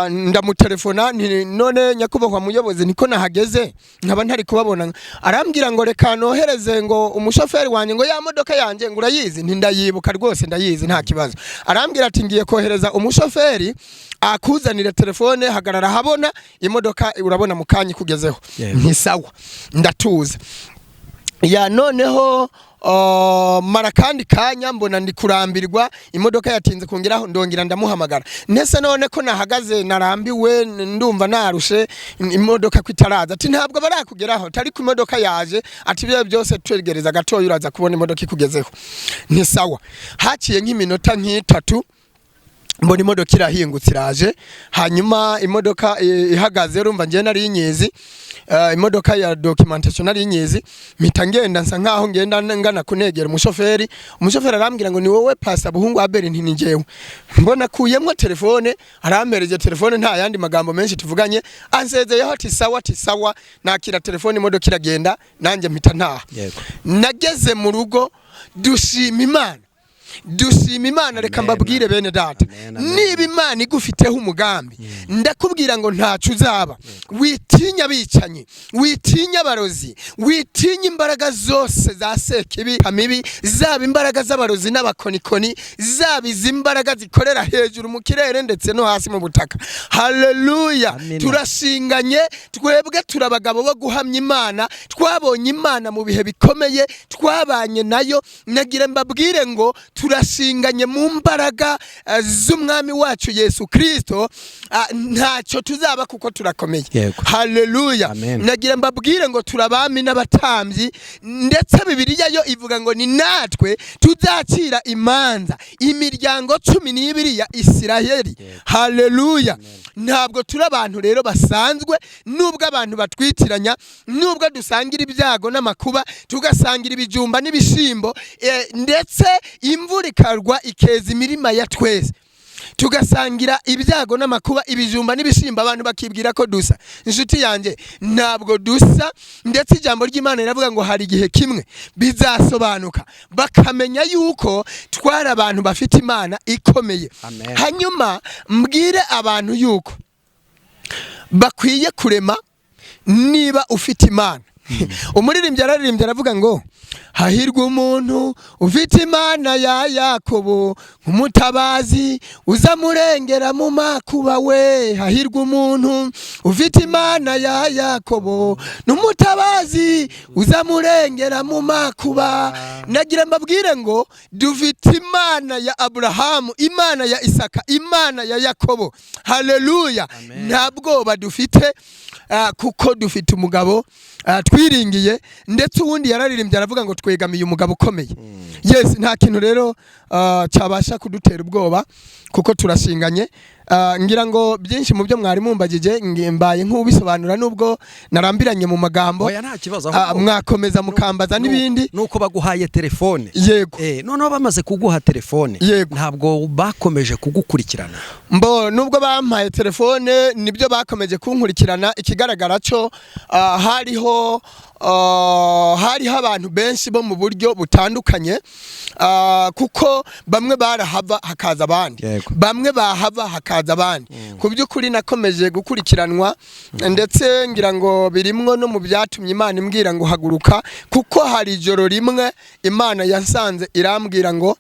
ndamutelefona nti: "None nyakubahwa muyobozi, niko nahageze nkaba ntari kubabona." Arambwira ngo: "Reka nohereze ngo umushoferi wanjye, ngo ya modoka yanjye ngo urayizi?" Nti: "Ndayibuka rwose, ndayizi, nta kibazo." Arambwira ati: "Ngiye kohereza umushoferi akuzanire telefone, hagarara habona imodoka, urabona mu kanya ikugezeho." Nti: "Sawa, ndatuza." Ya, noneho mara kandi kanya mbona ndi kurambirwa, imodoka yatinze kongeraho, ndongera ndamuhamagara, ntese none ko nahagaze narambiwe, ndumva narushe, imodoka ko itaraza? Ati ntabwo barakugeraho, tari ku imodoka yaje. Ati ibyo byose twegereza gatoya, uraza kubona imodoka ikugezeho. Ni sawa. Haciye nk'iminota nk'itatu, mbona imodoka irahingutse, iraje. Hanyuma imodoka ihagaze, urumva njye nari nyizi, imodoka ya documentation nari nyizi. Mpita ngenda, nsa nkaho ngenda ngana kunegera umushoferi. Umushoferi arambwira ngo: "Ni wowe Pastor Buhungu Abel?" Nti: "Ni njyewe." Mbona kuyemwo telefone, arampereje telefone, nta yandi magambo menshi tuvuganye, ansezeyeho ati: "Sawa." Ati: "Sawa." Nakira telefone, imodoka iragenda, nanjye mpita ntaha. Nageze mu rugo, dushima Imana, dushima Imana. Reka Amen. mbabwire bene data, Amen, amen. niba Imana igufiteho umugambi, ndakubwira ngo ntacyo uzaba. Witinya abicanyi, witinya abarozi, witinya imbaraga zose za sekibi mibi, zaba imbaraga z'abarozi n'abakonikoni, zaba izi mbaraga zikorera hejuru mu kirere ndetse no hasi mu butaka. Haleluya! Amen. Turashinganye twebwe, turi abagabo bo guhamya Imana. Twabonye Imana mu bihe bikomeye, twabanye nayo. Nagira mbabwire ngo turashinganye mu mbaraga z'umwami wacu Yesu Kristo. Ntacyo tuzaba kuko turakomeye. Haleluya! Amen. Nagira mbabwire ngo turabami n'abatambyi, ndetse Bibiliya yo ivuga ngo ni natwe tuzacira imanza imiryango 12 ya Isiraheli. Haleluya! Ntabwo turi abantu rero basanzwe, nubwo abantu batwitiranya, nubwo dusangira ibyago n'amakuba, tugasangira ibijumba n'ibishimbo, ndetse imvura ikarwa ikeza imirima ya twese, tugasangira ibyago n'amakuba, ibijumba n'ibishimbo, abantu bakibwira ko dusa. Inshuti yanjye, ntabwo dusa. Ndetse ijambo ry'Imana riravuga ngo hari igihe kimwe bizasobanuka, bakamenya yuko twari abantu bafite Imana ikomeye. Amen. Hanyuma mbwire abantu yuko bakwiye kurema niba ufite Imana. Umuririmbyi araririmbye, aravuga ngo: "Hahirwa umuntu ufite Imana ya Yakobo nk'umutabazi uzamurengera mu makuba we. Hahirwa umuntu ufite Imana ya Yakobo n'umutabazi uzamurengera mu makuba." Nagira mbabwire ngo dufite Imana ya Aburahamu, Imana ya Isaka, Imana ya Yakobo. Haleluya! Amen. Nta bwoba dufite, kuko dufite umugabo twiringiye. Ndetse uwundi yararirimbye, aravuga ngo twegamiye umugabo ukomeye. Yes, nta kintu rero cyabasha kudutera ubwoba kuko turashinganye. Ngira ngo byinshi mu byo mwari mumbagije mbaye nk'ubisobanura, nubwo narambiranye mu magambo. Oya, nta kibazo, ahubwo Mwakomeza mukambaza n'ibindi. Nuko baguhaye telefone. Yego. Noneho bamaze kuguha telefone, Yego. ntabwo bakomeje kugukurikirana? Mbo nubwo bampaye telefone, nibyo, bakomeje kunkurikirana. Ikigaragara cyo hariho abantu benshi bo mu buryo butandukanye, kuko bamwe barahava hakaza abandi, bamwe bahava hakaza abandi. Ku by'ukuri nakomeje gukurikiranwa, ndetse ngira ngo birimwo no mu byatumye Imana imbwira ngo haguruka, kuko hari ijoro rimwe Imana yasanze irambwira ngo: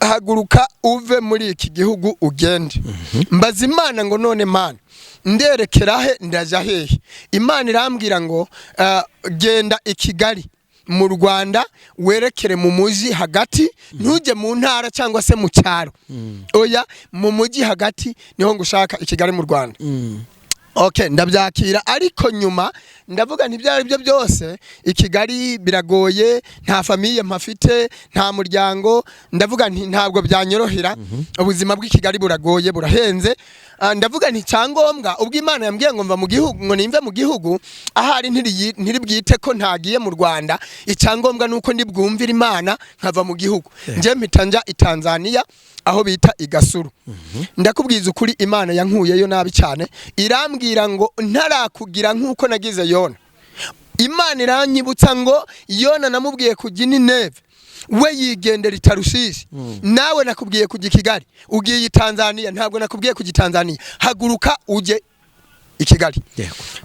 "Haguruka uve muri iki gihugu ugende." Mbaza Imana ngo: "None Mana, nderekera he? Ndajya hehe?" Imana irambwira ngo: "Genda i Kigali mu Rwanda, werekere mu mujyi hagati, ntujye mu ntara cyangwa se mu cyaro, oya, mu mujyi hagati niho ngushaka, i Kigali mu Rwanda." Okay, ndabyakira, ariko nyuma ndavuga nti ibyo ari byo byose i Kigali biragoye, nta famille mpafite, nta muryango. Ndavuga nti ntabwo byanyorohera, ubuzima bw'i Kigali buragoye, burahenze. Ndavuga nti cyangombwa ubwo Imana yambwiye ngo mva mu gihugu, ngo nimve mu gihugu, ahari ntiri bwite ko ntagiye mu Rwanda. Icyangombwa nuko ndibwumvira Imana nkava mu gihugu. Nje mpita nja i Tanzania aho bita i Gasuru. Ndakubwiza ukuri, Imana yankuyeyo nabi cyane. Irambwira ngo ntarakugira nk'uko nagize Yona. Imana iranyibutsa ngo Yona namubwiye kujya i Nineve, we yigendera i Tarushishi. Nawe nakubwiye kujya i Kigali, ugiye i Tanzania. Ntabwo nakubwiye kujya i Tanzania, haguruka ujye i Kigali.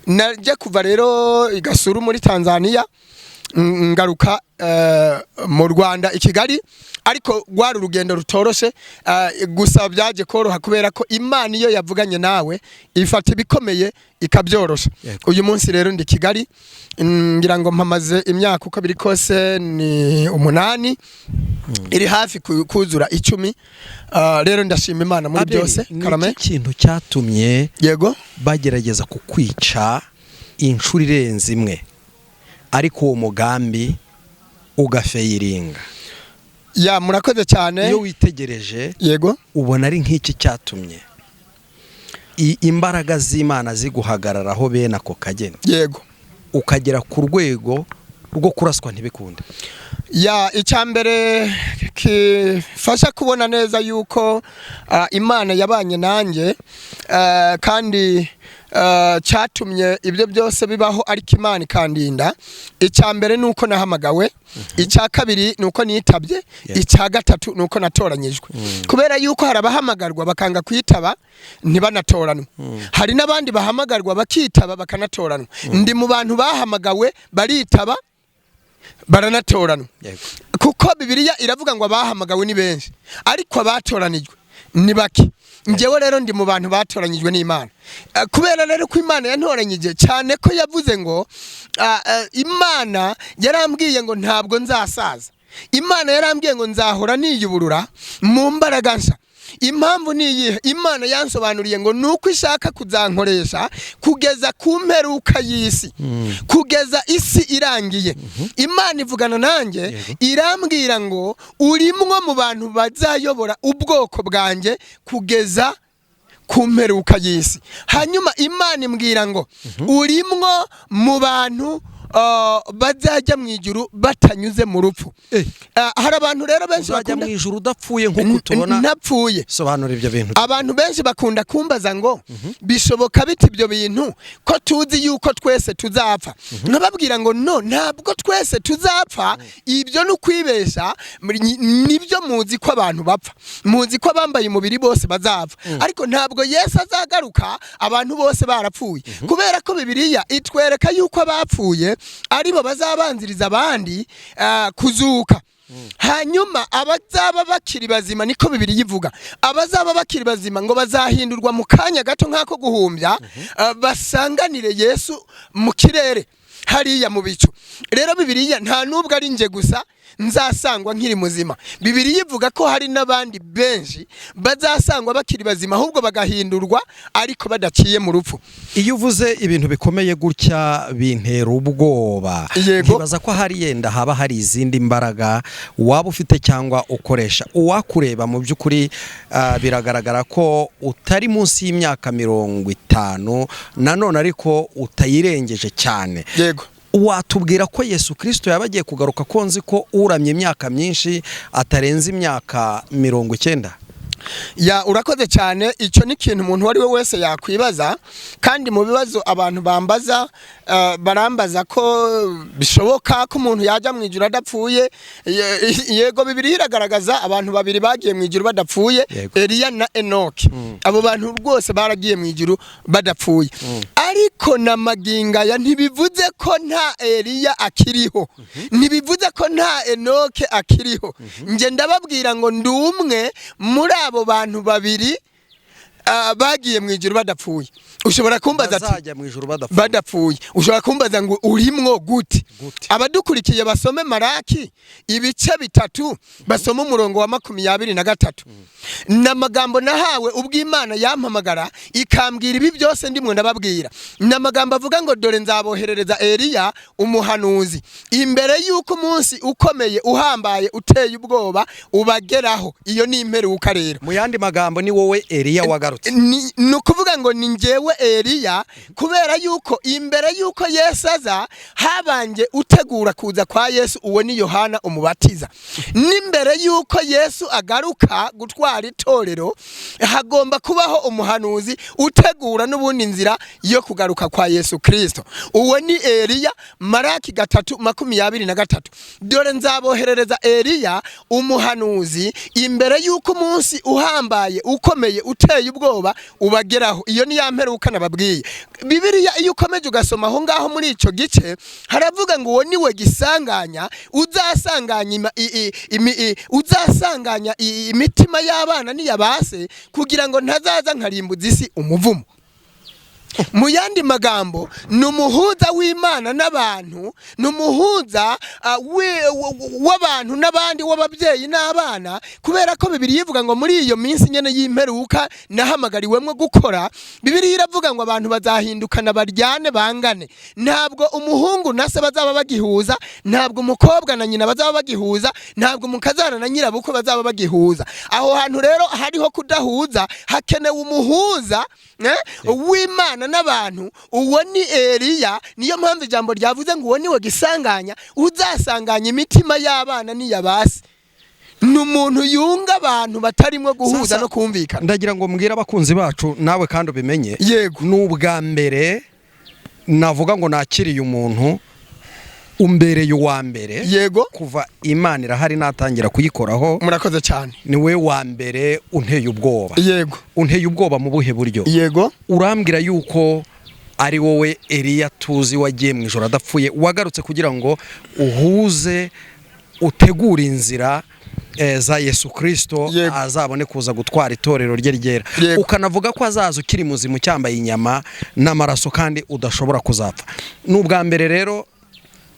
Najya kuva rero i Gasuru muri Tanzania. Ngaruka mu Rwanda i Kigali, ariko rwari urugendo rutoroshe. Gusa byaje koroha kubera ko Imana iyo yavuganye nawe ifata ibikomeye ikabyorosha. Uyu munsi rero ndi Kigali, ngira ngo mpamaze imyaka uko biri kose ni 8, iri hafi kuzura 10. Rero ndashima Imana muri Abeli, byose. ni Karame. iki kintu cyatumye Yego. bagerageza kukwica inshuro irenze imwe, ariko uwo mugambi ugafailinga? Ya, murakoze cyane. Iyo witegereje, Yego. ubona ari nk'iki cyatumye imbaraga z'Imana ziguhagararaho bene ako kageni, ukagera ku rwego rwo kuraswa ntibikunde? Ya, icya mbere kifasha kubona neza yuko Imana yabanye nanjye, kandi cyatumye ibyo byose bibaho ariko Imana ikandinda, icya mbere ni uko nahamagawe, icya kabiri ni uko nitabye, icya gatatu ni uko natoranyijwe, kubera yuko hari abahamagarwa bakanga kwitaba ntibanatoranwe, hari n'abandi bahamagarwa bakitaba bakanatoranwa. Ndi mu bantu bahamagawe, baritaba, baranatoranwa, kuko Bibiliya iravuga ngo abahamagawe ni benshi ariko abatoranijwe ni bake. Njyewe rero ndi mu bantu batoranyijwe n'Imana. Kubera rero ko Imana yantoranyije, cyane ko yavuze ngo Imana yarambwiye ngo ntabwo nzasaza, Imana yarambwiye ngo nzahora niyuburura mu mbaraga nshya. Impamvu ni iyihe? Imana yansobanuriye ngo ni uko ishaka kuzankoresha kugeza ku mperuka y'isi, kugeza isi irangiye. Imana ivugana nanjye, irambwira ngo urimwo mu bantu bazayobora ubwoko bwanjye kugeza ku mperuka y'isi. Hanyuma Imana imbwira ngo urimwo mu bantu bazajya mu ijuru batanyuze mu rupfu. Hari abantu rero benshi Uzajya mu bakunda ijuru udapfuye nk'uko tubona? Ntapfuye. Sobanura ibyo bintu. Abantu benshi bakunda kumbaza ngo bishoboka bite ibyo bintu ko tuzi yuko twese tuzapfa? Nkababwira ngo no, ntabwo twese tuzapfa, ibyo ni ukwibesha. Nibyo, muzi ko abantu bapfa, muzi ko abambaye umubiri bose bazapfa, ariko ntabwo Yesu azagaruka abantu bose barapfuye, kubera ko Bibiliya itwereka yuko abapfuye aribo bazabanziriza abandi kuzuka. Hanyuma abazaba bakiri bazima, niko Bibiliya ivuga, abazaba bakiri bazima ngo bazahindurwa mu kanya gato nk'ako guhumbya, basanganire Yesu mu kirere hariya mu bicu. Rero Bibiliya, nta nubwo ari nje gusa nzasangwa nkiri muzima, Bibiliya ivuga ko hari n'abandi benshi bazasangwa bakiri bazima, ahubwo bagahindurwa ariko badaciye mu rupfu. Iyo uvuze ibintu bikomeye gutya bintera ubwoba. Nkibaza ko hari yenda haba hari izindi mbaraga waba ufite cyangwa ukoresha. Uwakureba mu by'ukuri, biragaragara ko utari munsi y'imyaka 50 nanone, ariko utayirengeje cyane. Watubwira ko Yesu Kirisito yaba agiye kugaruka, ko nzi ko uramye imyaka myinshi atarenze imyaka 90? Ya, urakoze cyane. Icyo ni ikintu umuntu uwo ari we wese yakwibaza, kandi mu bibazo abantu bambaza, barambaza ko bishoboka ko umuntu yajya mu ijuru adapfuye. Yego, Bibiliya iragaragaza abantu babiri bagiye mu ijuru badapfuye, Eliya na Enoki. Abo bantu rwose baragiye mu ijuru badapfuye, ariko na magingo aya ntibivuze ko nta Eliya akiriho, ntibivuze ko nta Enoke akiriho. Njye ndababwira ngo ndi umwe muri abo bantu babiri bagiye mu ijuru badapfuye. Ushobora kumbaza ati Bazajya mu ijuru badapfuye? Badapfuye. Ushobora kumbaza ngo urimwo gute? Gute? Abadukurikiye basome Maraki ibice 3, basome umurongo wa 23. Ni amagambo nahawe ubwo Imana yampamagara ikambwira ibi byose ndimwe ndababwira. Ni amagambo avuga ngo dore nzaboherereza Eliya umuhanuzi imbere y'uko umunsi ukomeye uhambaye uteye ubwoba ubageraho. Iyo ni imperuka rero. Mu yandi magambo, ni wowe Eliya wagarutse? Ni ukuvuga ngo ni njyewe Eliya, kubera yuko imbere yuko Yesu aza habanje utegura kuza kwa Yesu, uwo ni Yohana Umubatiza. N'imbere yuko Yesu agaruka gutwara itorero hagomba kubaho umuhanuzi utegura n'ubundi nzira yo kugaruka kwa Yesu Kristo, uwo ni Eliya. Maraki 3:23, dore nzaboherereza Eliya umuhanuzi imbere y'uko umunsi uhambaye ukomeye uteye ubwoba ubageraho. Iyo ni ya mperuka. y'imperuka nababwiye. Bibiliya iyo ukomeje ugasoma aho ngaho muri icyo gice, haravuga ngo uwo niwe gisanganya uzasanganya uzasanganya imitima y'abana n'iyabase, kugira ngo ntazaza nkarimbuza isi umuvumo. Mu yandi magambo, ni umuhuza w'Imana n'abantu, ni umuhuza w'abantu n'abandi, w'ababyeyi n'abana, kubera ko Bibiliya ivuga ngo muri iyo minsi nyene y'imperuka nahamagariwemwo gukora, Bibiliya iravuga ngo abantu bazahindukana, baryane, bangane. Ntabwo umuhungu na se bazaba bagihuza, ntabwo umukobwa na nyina bazaba bagihuza, ntabwo umukazana na nyirabukwe bazaba bagihuza. Aho hantu rero hariho kudahuza, hakenewe umuhuza w'Imana n'abantu. Uwo ni Eliya. Niyo mpamvu ijambo ryavuze ngo uwo niwe gisanganya uzasanganya imitima y'abana n'iyabasi. Ni umuntu yunga abantu batarimo guhuza Sasa, no kumvikana. Ndagira ngo mbwire abakunzi bacu, nawe kandi ubimenye, Yego. ni ubwa mbere navuga ngo nakiriye umuntu umbereye uwa mbere kuva Imana irahari natangira kuyikoraho. Murakoze cyane. Ni we wa mbere unteye ubwoba. Unteye ubwoba mu buhe buryo? Urambwira yuko ari wowe Eliya tuzi wagiye mu ijoro adapfuye, wagarutse kugira ngo uhuze, utegure inzira za Yesu Kirisito, azabone kuza gutwara itorero rye ryera. Ukanavuga ko azaza ukiri muzima, ucyambaye inyama n'amaraso, kandi udashobora kuzapfa. Ni ubwa mbere rero.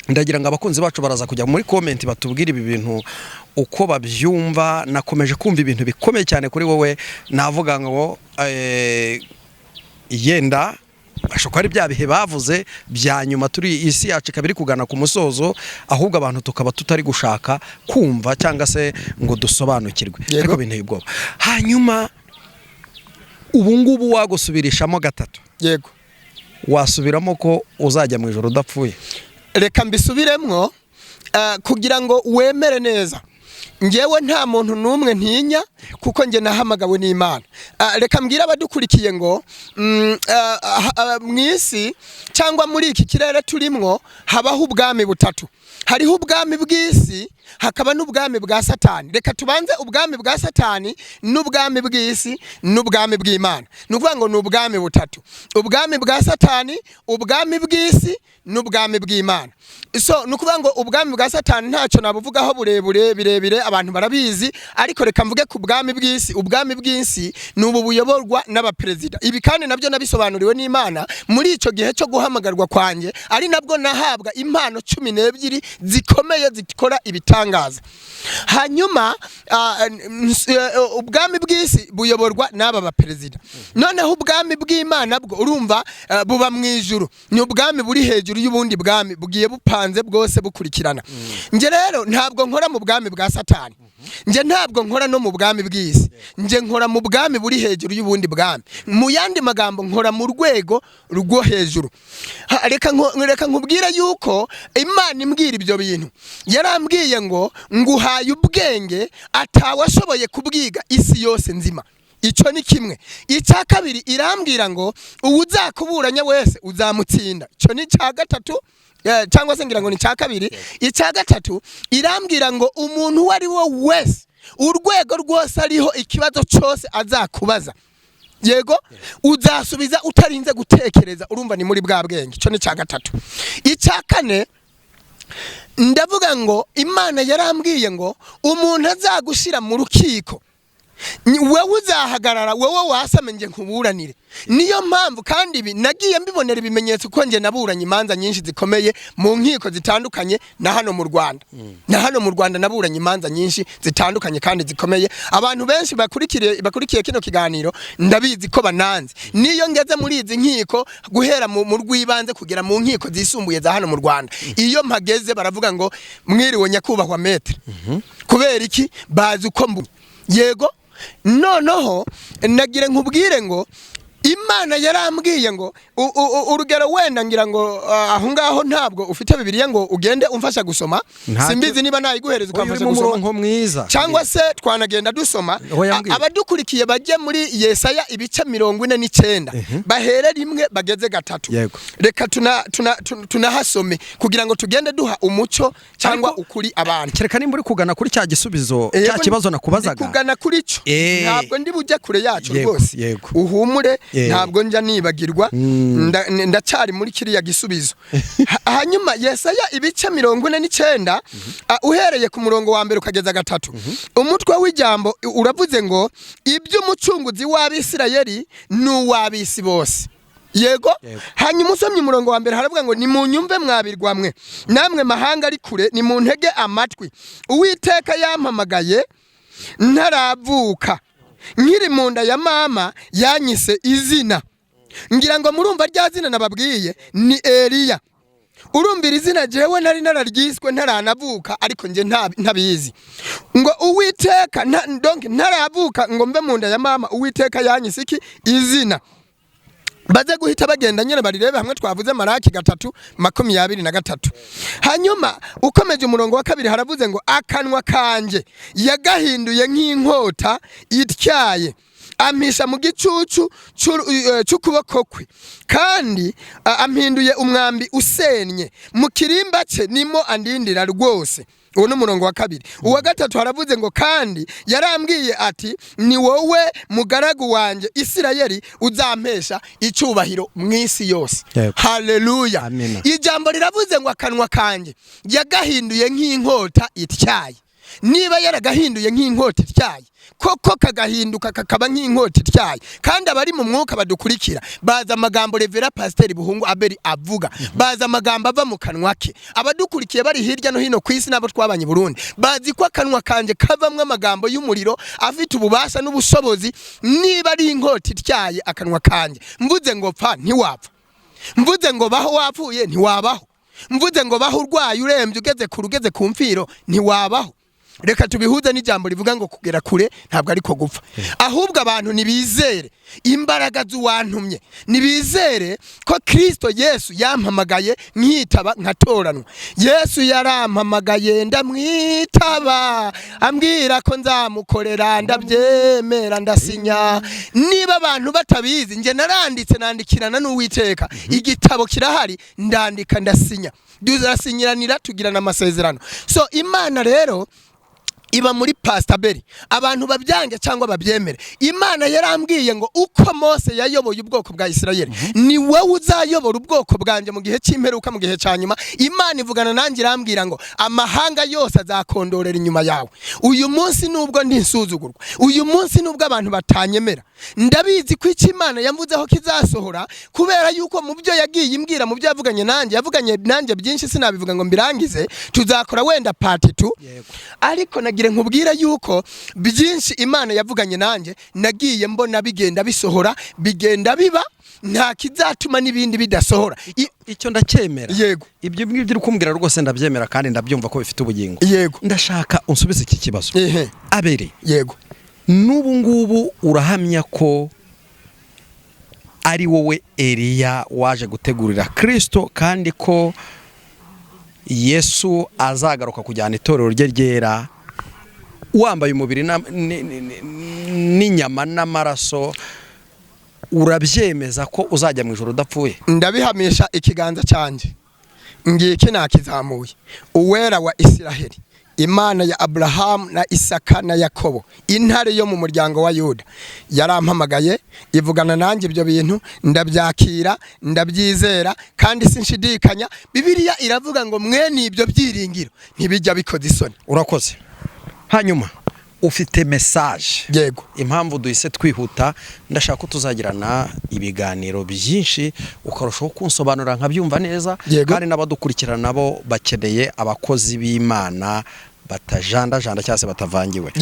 Ndagira ngo abakunzi bacu baraza kujya muri comment batubwire ibi bintu uko babyumva. Nakomeje kumva ibintu bikomeye cyane kuri wowe. Navuga ngo yenda ashobora kuba ari bya bihe bavuze bya nyuma turi, isi yacu ikaba iri kugana ku musozo, ahubwo abantu tukaba tutari gushaka kumva cyangwa se ngo dusobanukirwe. Ariko binteye ubwoba. Hanyuma ubu ngubu wagusubirishamo gatatu, wasubiramo ko uzajya mu ijoro udapfuye? Reka mbisubiremwo kugira ngo wemere neza. Ngewe nta muntu n'umwe ntinya, kuko njye nahamagawe n'Imana. Reka mbwire abadukurikiye ngo mu isi cyangwa muri iki kirere turimwo habaho ubwami butatu. Hariho ubwami bw'isi, hakaba n'ubwami bwa Satani. Reka tubanze ubwami bwa Satani n'ubwami bw'isi n'ubwami bw'Imana. Ni ukuvuga ngo ni ubwami butatu: ubwami bwa Satani, ubwami bw'isi n'ubwami bw'Imana. So ni ukuvuga ngo ubwami bwa Satani ntacyo nabuvugaho burebure birebire, abantu barabizi. Ariko reka mvuge ku bwami bw'isi. Ubwami bw'isi ni ubu buyoborwa n'abaperezida. Ibi kandi nabyo nabisobanuriwe n'Imana muri icyo gihe cyo guhamagarwa kwanjye, ari nabwo nahabwa impano 12 zikomeye zikora ibitangaza. Hanyuma ubwami bw'isi buyoborwa n'aba baperezida. Noneho ubwami bw'Imana bwo, urumva, buba mu ijuru, ni ubwami buri hejuru y'ubundi bwami bugiye bupanze bwose bukurikirana. Njye rero ntabwo nkora mu bwami bwa Satani, njye ntabwo nkora no mu bwami bw'isi, njye nkora mu bwami buri hejuru y'ubundi bwami. Mu yandi magambo, nkora mu rwego rwo hejuru. Reka nkubwire yuko Imana imbwira ibyo bintu, yarambwiye ngo nguhaye ubwenge atawashoboye kubwiga isi yose nzima. Icyo ni kimwe. Icya kabiri, irambwira ngo uwuzakuburanya wese uzamutsinda. Icyo ni icya gatatu, cyangwa se ngira ngo ni icya kabiri. Icya gatatu, irambwira ngo umuntu uwo ari we wese, urwego rwose ariho, ikibazo cyose azakubaza, yego, uzasubiza utarinze gutekereza. Urumva ni muri bwa bwenge. Icyo ni icya gatatu. Icya kane, ndavuga ngo Imana yarambwiye ngo umuntu azagushyira mu rukiko, wewe uzahagarara, wowe wasame, nge nkuburanire. Niyo mpamvu kandi ibi nagiye mbibonera ibimenyetso, ko nge naburanye imanza nyinshi zikomeye mu nkiko zitandukanye na hano mu Rwanda. Na hano mu Rwanda naburanye imanza nyinshi zitandukanye kandi zikomeye. Abantu benshi bakurikiye kino kiganiro ndabizi ko bananze. Niyo ngeze muri izi nkiko, guhera mu rw'ibanze kugera mu nkiko zisumbuye za hano mu Rwanda, iyo mpageze baravuga ngo mwiriwe nyakubahwa maître. Kubera iki? Bazi uko mbu. Yego. Noneho nagira nkubwire ngo Imana yarambwiye ngo urugero wenda ngira ngo aho ngaho ntabwo ufite Bibiliya ngo ugende umfasha gusoma. Ntacyo. Simbizi niba nayiguhereza Oya, uri ukamfasha mu gusoma, murongo mwiza. cyangwa se twanagenda dusoma. Oya, mbwira. Abadukurikiye bajye muri Yesaya ibice 49, bahere rimwe bageze gatatu. Reka tunahasome kugira ngo tugende duha umuco cyangwa Ariko- ukuri abantu. Kereka nimba uri kugana kuri cya gisubizo, Yego, cya kibazo ndi nakubazaga. kugana kuri cyo. Ntabwo ndi bujye kure yacu rwose. Uhumure. Ntabwo njya nibagirwa. Ndacyari muri kiriya gisubizo. Hanyuma Yesaya ibice 49, uhereye ku murongo wa mbere ukageza 3, umutwe w'ijambo uravuze ngo iby'umucunguzi w'Abisirayeli n'uw'abisi bose. Yego. Hanyuma usomye umurongo wa mbere haravuga ngo: "Nimunyumve mwabirwamwe namwe mahanga ari kure, nimuntege amatwi. Uwiteka yampamagaye ntaravuka, nkiri mu nda ya mama yanyise izina." Ngira ngo murumva rya zina nababwiye ni Eliya. Urumvira izina jewe nari nararyiswe ntaranavuka, ariko nje ntabizi. Ngo Uwiteka donc ntaravuka ngo mve mu nda ya mama, Uwiteka yanyise iki? Izina. Baze guhita bagenda nyene barirebe hamwe twavuze Maraki 3:23. Hanyuma ukomeje umurongo wa kabiri haravuze ngo: "Akanwa kanje yagahinduye nk'inkota ityaye, ampisha mu gicucu c'ukuboko kwe, kandi ampinduye umwambi usennye, mu kirimba cye nimo andindira rwose." Uwo ni umurongo wa kabiri. Uwa gatatu haravuze ngo: "Kandi yarambwiye ati: 'Ni wowe mugaragu wanjye Isirayeli, uzampesha icyubahiro mu isi yose.'" Haleluya. Amina. Ijambo riravuze ngo akanwa kanjye yagahinduye nk'inkota ityaye. Niba yaragahinduye nk'inkota ityaye, koko kagahinduka kakaba nk'inkota ityaye, kandi abari mu mwuka badukurikira bazi amagambo Reverend Pasiteri Buhungu Abeli avuga, bazi amagambo ava mu kanwa ke. Abadukurikiye bari hirya no hino ku isi n'abo twabanye i Burundi bazi ko akanwa kanje kavamwo amagambo y'umuriro afite ububasha n'ubushobozi. Niba ari inkota ityaye akanwa kanje, mvuze ngo pfa ntiwapfa, mvuze ngo baho wapfuye ntiwabaho, mvuze ngo baho urwaye urembye ugeze kure ugeze ku mfiro ntiwabaho. Reka tubihuze n'ijambo rivuga ngo kugera kure ntabwo ariko gupfa. Ahubwo abantu nibizere imbaraga z'uwantumye, nibizere ko Kristo Yesu yampamagaye nkitaba nkatoranwa. Yesu yarampamagaye ndamwitaba, ambwira ko nzamukorera ndabyemera ndasinya. Niba abantu batabizi, nje naranditse nandikirana n'Uwiteka, igitabo kirahari, ndandika ndasinya, turasinyiranira tugirana amasezerano. So Imana rero iba muri Pastor Beri, abantu babyange cyangwa babyemere. Imana yarambwiye ngo uko Mose yayoboye ubwoko bwa Isirayeli, ni wowe uzayobora ubwoko bwanjye mu gihe cy'imperuka, mu gihe cya nyuma. Imana ivugana nanjye irambwira ngo amahanga yose azakondorera inyuma yawe. Uyu munsi nubwo ndi insuzugurwa, uyu munsi nubwo abantu batanyemera, ndabizi ko icyo Imana yamvuzeho kizasohora, kubera yuko mu byo yagiye imbwira, mu byo yavuganye nanjye, yavuganye nanjye byinshi, sinabivuga ngo mbirangize, tuzakora wenda part 2. Ariko nagira nkubwira yuko byinshi Imana yavuganye nanjye nagiye mbona bigenda bisohora, bigenda biba, nta kizatuma n'ibindi bidasohora. Icyo ndacyemera. Yego. Ibyo ngibyo uri kumbwira rwose ndabyemera kandi ndabyumva ko bifite ubugingo. Ndashaka unsubize iki kibazo. Abere, Yego. n'ubu ngubu urahamya ko ari wowe Eliya waje gutegurira Kirisito, kandi ko Yesu azagaruka kujyana itorero rye ryera wambaye umubiri n'inyama n'amaraso? Urabyemeza ko uzajya mu ijoro udapfuye? Ndabihamisha ikiganza cyanjye ngiki nakizamuye. Uwera wa Isiraheli, Imana ya Aburahamu na Isaka na Yakobo, Intare yo mu muryango wa Yuda, yarampamagaye ivugana nanjye, ibyo bintu ndabyakira, ndabyizera kandi sinshidikanya. Bibiliya iravuga ngo mwene ibyo byiringiro ntibijya bikoza isoni. Urakoze. Hanyuma ufite message? Yego. Impamvu duhise twihuta, ndashaka ko tuzagirana ibiganiro byinshi ukarushaho kunsobanurira nkabyumva neza. Kandi n'abadukurikirana nabo bakeneye abakozi b'Imana batajandajanda cyangwa se batavangiwe.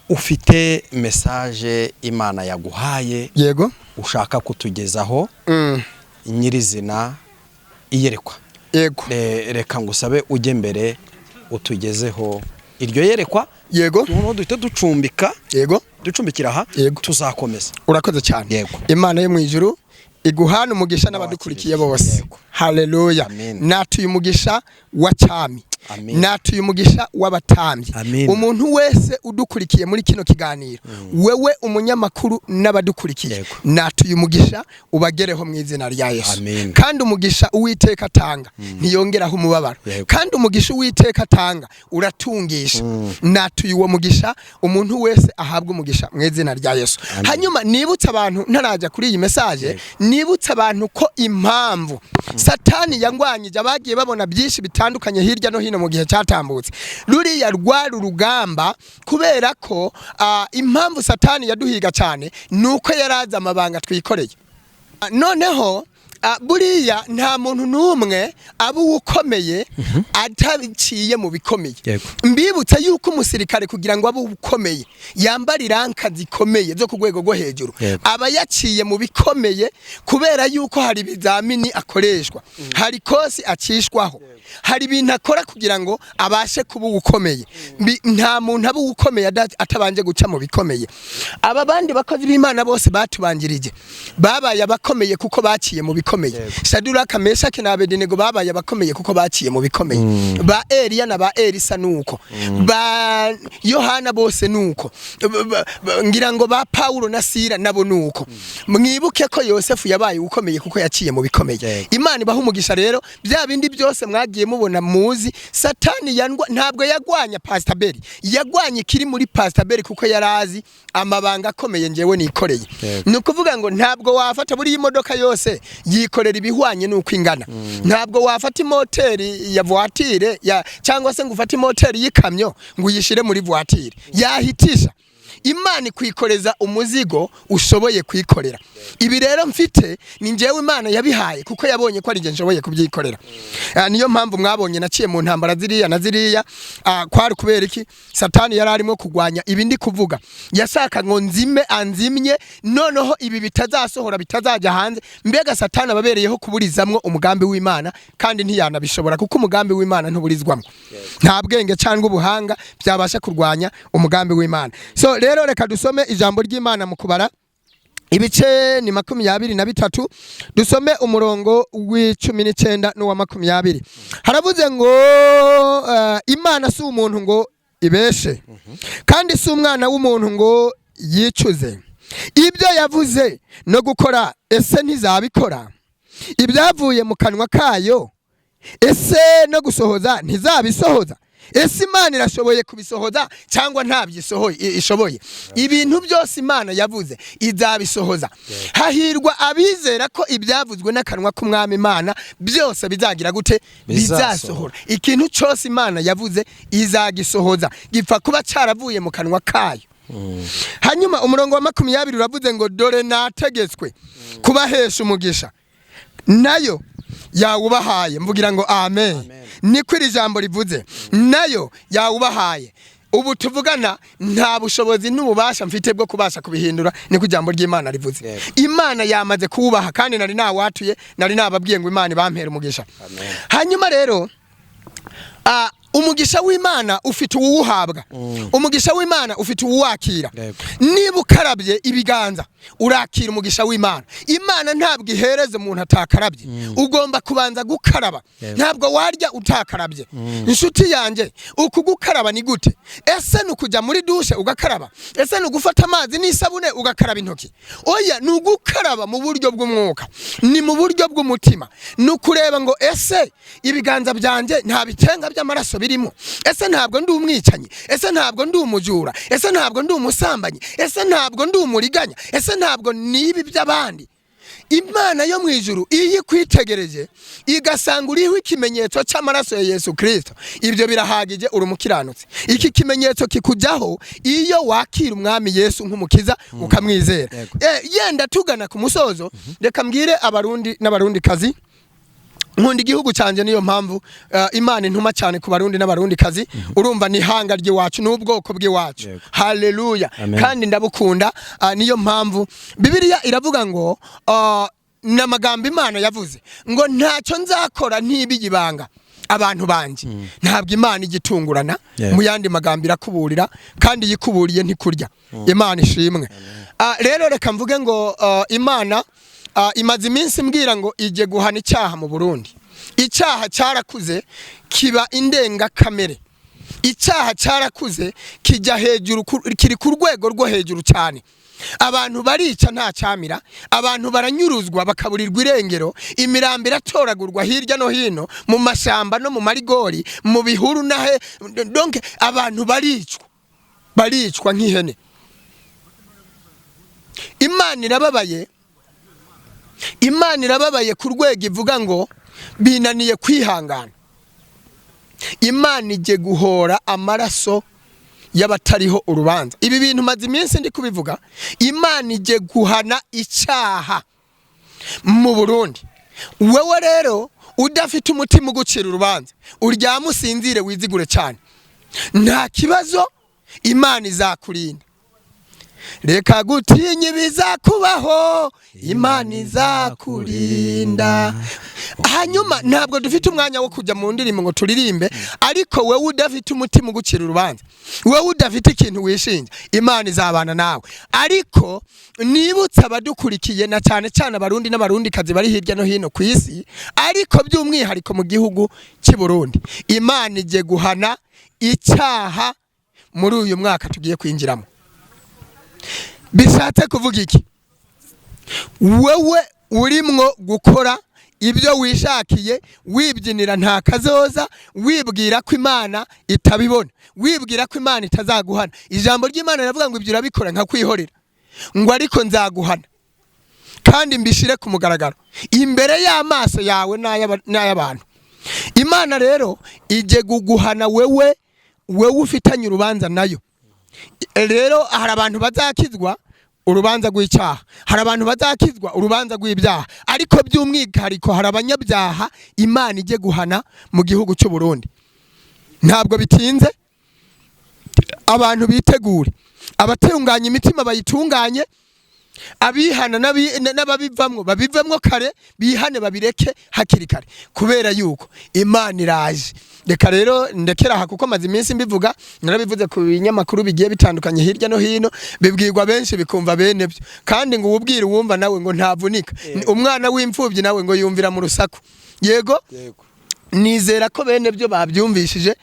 Ufite message Imana yaguhaye ushaka kutugezaho nyirizina, iyerekwa? Yego. Reka ngusabe ujye mbere utugezeho iryo yerekwa. Noneho duhite ducumbika. Ducumbikira aha. Tuzakomeza. Urakoze cyane. Yego. Imana yo mu ijuru iguhana umugisha n'abadukurikiye bose. Haleluya. Amen. Natuye umugisha wa cyami. Amen. Natuye umugisha w'abatambyi. Amen. Umuntu wese udukurikiye muri kino kiganiro, wewe umunyamakuru n'abadukurikiye, natuye umugisha ubagereho mu izina rya Yesu. Amen. Kandi umugisha Uwiteka atanga ntiyongeraho umubabaro. Kandi umugisha Uwiteka atanga uratungisha. Natuye uwo mugisha, umuntu wese ahabwa umugisha mu izina rya Yesu. Hanyuma nibutse abantu, ntarajya kuri iyi message, nibutse abantu ko impamvu Satani yangwanyije, abagiye babona byinshi bitandukanye hirya no hino mu gihe cyatambutse, ruriya rwari urugamba, kubera ko impamvu Satani yaduhiga cyane ni uko yarazi amabanga twikoreye. Noneho buriya nta muntu n'umwe aba uwukomeye atabiciye mu bikomeye. Mbibutse yuko umusirikare, kugira ngo abe ukomeye, yambara iranka zikomeye zo ku rwego rwo hejuru, aba yaciye mu bikomeye, kubera yuko hari ibizamini akoreshwa, hari kosi acishwaho, hari ibintu akora kugira ngo abashe kuba uwukomeye. Nta muntu aba uwukomeye atabanje guca mu bikomeye. Aba bandi bakozi b'Imana bose batubanjirije babaye abakomeye kuko baciye mu bikomeye. Shaduraka, Meshaki na Abedenego babaye abakomeye kuko baciye mu bikomeye. Ba Eliya na ba Elisa nuko, ba Yohana bose nuko, ngira ngo ba Paulo na Sila nabo nuko. Mwibuke ko Yosefu yabaye ukomeye kuko yaciye mu bikomeye. Imana ibaha umugisha. Rero bya bindi byose mwagiye mubona, muzi Satani yangwa, ntabwo yagwanya Pastor Beri, yagwanye ikiri muri Pastor Beri, kuko yarazi amabanga akomeye njewe nikoreye. Ni ukuvuga ngo ntabwo wafata buri imodoka yose yikorera ibihwanye n'uko ingana. Ntabwo wafata imoteri ya voiture ya cyangwa se ngo ufate imoteri y'ikamyo ngo uyishire muri voiture, yahitisha. Imana ikwikoreza umuzigo ushoboye kwikorera. Ibi rero mfite ni njyewe Imana yabihaye, kuko yabonye ko ari njye nshoboye kubyikorera. Niyo mpamvu mwabonye naciye mu ntambara ziriya na ziriya. Kwari kubera iki? Satani yari arimo kurwanya ibi ndi kuvuga, yashaka ngo nzime, anzimye, noneho ibi bitazasohora, bitazajya hanze. Mbega Satani ababereyeho kuburizamwo umugambi w'Imana, kandi ntiyanabishobora, kuko umugambi w'Imana ntuburizwamo. Nta bwenge cyangwa ubuhanga byabasha kurwanya umugambi w'Imana. So rero reka dusome ijambo ry'Imana mu Kubara, ibice ni 23, dusome umurongo w'19 n'uwa 20. Haravuze ngo Imana si umuntu ngo ibeshe, kandi si umwana w'umuntu ngo yicuze. Ibyo yavuze no gukora, ese ntizabikora? Ibyavuye mu kanwa kayo, ese no gusohoza ntizabisohoza? Ese Imana irashoboye kubisohoza cyangwa ntabyisohoye? Ishoboye. Ibintu byose Imana yavuze izabisohoza. Hahirwa abizera ko ibyavuzwe n'akanwa k'Umwami Imana byose bizagira gute? Bizasohora. Bizasohora. Ikintu cyose Imana yavuze izagisohoza, gipfa kuba cyaravuye mu kanwa kayo. Hanyuma umurongo wa 20 uravuze ngo: "Dore nategetswe kubahesha umugisha, nayo yawubahaye." Mvugira ngo amen. Niko iri jambo rivuze, nayo yawubahaye. Ubu tuvugana nta bushobozi n'ububasha mfite bwo kubasha kubihindura, niko ijambo ry'Imana rivuze. Imana yamaze kuwubaha, kandi nari nawatuye, nari nababwiye ngo Imana ibampere umugisha. Hanyuma rero umugisha w'Imana ufite uwuhabwa, umugisha w'Imana ufite uwuwakira. Niba ukarabye ibiganza, urakira umugisha w'Imana. Imana ntabwo ihereza umuntu atakarabye, ugomba kubanza gukaraba. Ntabwo warya utakarabye, inshuti yanjye. Uku gukaraba ni gute? Ese ni ukujya muri douche ugakaraba? Ese ni ugufata amazi n'isabune ugakaraba intoki? Oya, ni ugukaraba mu buryo bw'umwuka, ni mu buryo bw'umutima. Ni ukureba ngo: ese ibiganza byanjye nta bitenga by'amaraso birimo? Ese ntabwo ndi umwicanyi? Ese ntabwo ndi umujura? Ese ntabwo ndi umusambanyi? Ese ntabwo ndi umuriganya? Ese ntabwo nibi by'abandi? Imana yo mu ijuru iyo ikwitegereje igasanga uriho ikimenyetso cy'amaraso ya Yesu Kirisito, ibyo birahagije, uri umukiranutsi. Iki kimenyetso kikujyaho iyo wakira Umwami Yesu nk'umukiza, ukamwizera. Yenda tugana ku musozo, reka mbwire Abarundi n'Abarundikazi. Nkunda igihugu cyanjye, niyo mpamvu Imana intuma cyane ku Barundi n'Abarundi kazi. Urumva ni ihanga ry'iwacu n'ubwoko bw'iwacu. Haleluya. Amen. Kandi ndabukunda. Niyo mpamvu Bibiliya iravuga ngo n'amagambo Imana yavuze ngo: "Ntacyo nzakora ntibige ibanga abantu banjye." Ntabwo Imana igitungurana. Mu yandi magambo, irakuburira, kandi yikuburiye ntikurya. Imana ishimwe. Rero reka mvuge ngo Imana imaze iminsi mbwira ngo ijye guhana icyaha mu Burundi. Icyaha cyarakuze kiba indengakamere. Icyaha cyarakuze kijya hejuru, kiri ku rwego rwo hejuru cyane. Abantu barica nta cyamira, abantu baranyuruzwa bakaburirwa irengero, imirambo iratoragurwa hirya no hino mu mashyamba no mu marigori, mu bihuru nahe. Donc abantu baricwa, baricwa nk'ihene. Imana irababaye, Imana irababaye ku rwego ivuga ngo binaniye kwihangana. Imana ijye guhora amaraso y'abatariho urubanza. Ibi bintu maze iminsi ndi kubivuga. Imana ijye guhana icyaha mu Burundi. Wewe rero udafite umutima ugucira urubanza, uryame usinzire, wizigure cyane, nta kibazo, Imana izakurinda. Reka gutinya ibizakubaho, Imana izakurinda. Hanyuma ntabwo dufite umwanya wo kujya mu ndirimbo ngo turirimbe, ariko wowe udafite umutima ugucira urubanza, wowe udafite ikintu wishinja, Imana izabana nawe. Ariko nibutse abadukurikiye, na cyane cyane Abarundi n'Abarundikazi bari hirya no hino ku isi, ariko by'umwihariko mu gihugu cy'i Burundi, Imana igiye guhana icyaha muri uyu mwaka tugiye kwinjiramo. Bishatse kuvuga iki? Wewe urimwo gukora ibyo wishakiye, wibyinira nta kazoza, wibwira ko Imana itabibona, wibwira ko Imana itazaguhana, ijambo ry'Imana riravuga ngo ibyo urabikora nkakwihorera, ngo ariko nzaguhana kandi mbishire ku mugaragaro imbere y'amaso yawe n'ay'abantu. Imana rero ijye kuguhana wewe, wewe ufitanye urubanza nayo. Rero hari abantu bazakizwa urubanza rw'icyaha, hari abantu bazakizwa urubanza rw'ibyaha, ariko by'umwihariko hari abanyabyaha Imana ijye guhana mu gihugu cy'u Burundi. Ntabwo bitinze, abantu bitegure, abatunganya imitima bayitunganye, abihana n'ababivamwo babivemwo kare, bihane babireke hakiri kare, kubera yuko Imana iraje. Reka rero ndekera aha, kuko maze iminsi mbivuga, narabivuze ku binyamakuru bigiye bitandukanye hirya no hino, bibwirwa benshi bikumva bene byo, kandi ngo uwubwira uwumva nawe ngo ntavunika. Umwana w'imfubyi nawe ngo yumvira mu rusaku. Yego. Yego. Nizera ko bene byo babyumvishije.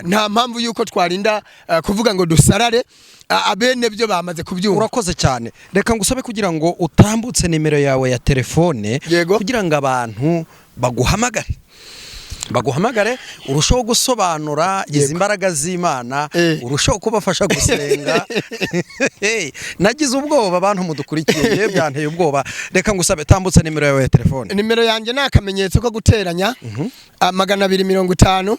Nta mpamvu yuko twarinda kuvuga ngo dusarare. Abene byo bamaze kubyumva. Urakoze cyane. Reka ngusabe kugira ngo utambutse nimero yawe ya telefone, Yego. kugira ngo abantu baguhamagare urusheho gusobanura izi mbaraga z'Imana, urusheho kubafasha gusenga. Hey, nagize ubwoba, abantu mudukurikiye, yewe byanteye ubwoba. Reka ngusabe tambutse nimero yawe ya telefone. Nimero yanjye ni akamenyetso ko guteranya, 250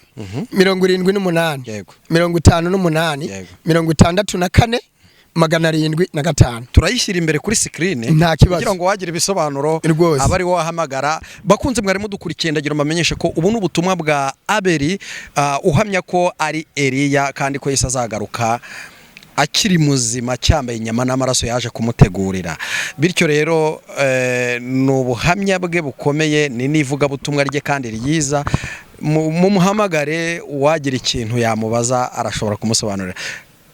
78 58 64 705. Turayishyira imbere kuri screen Nta kibazo. kugira ngo wagira ibisobanuro Rwose. aba ari wowe wahamagara. Bakunze mwari mudukurikiye, ndagira mbamenyeshe ko ubu ni ubutumwa bwa Abeli, uhamya ko ari Eliya kandi ko Yesu azagaruka akiri muzima, cyambaye inyama n'amaraso, yaje kumutegurira. Bityo rero ni ubuhamya bwe bukomeye, ni n'ivugabutumwa rye kandi ryiza. Mumuhamagare, uwagira ikintu yamubaza arashobora kumusobanurira.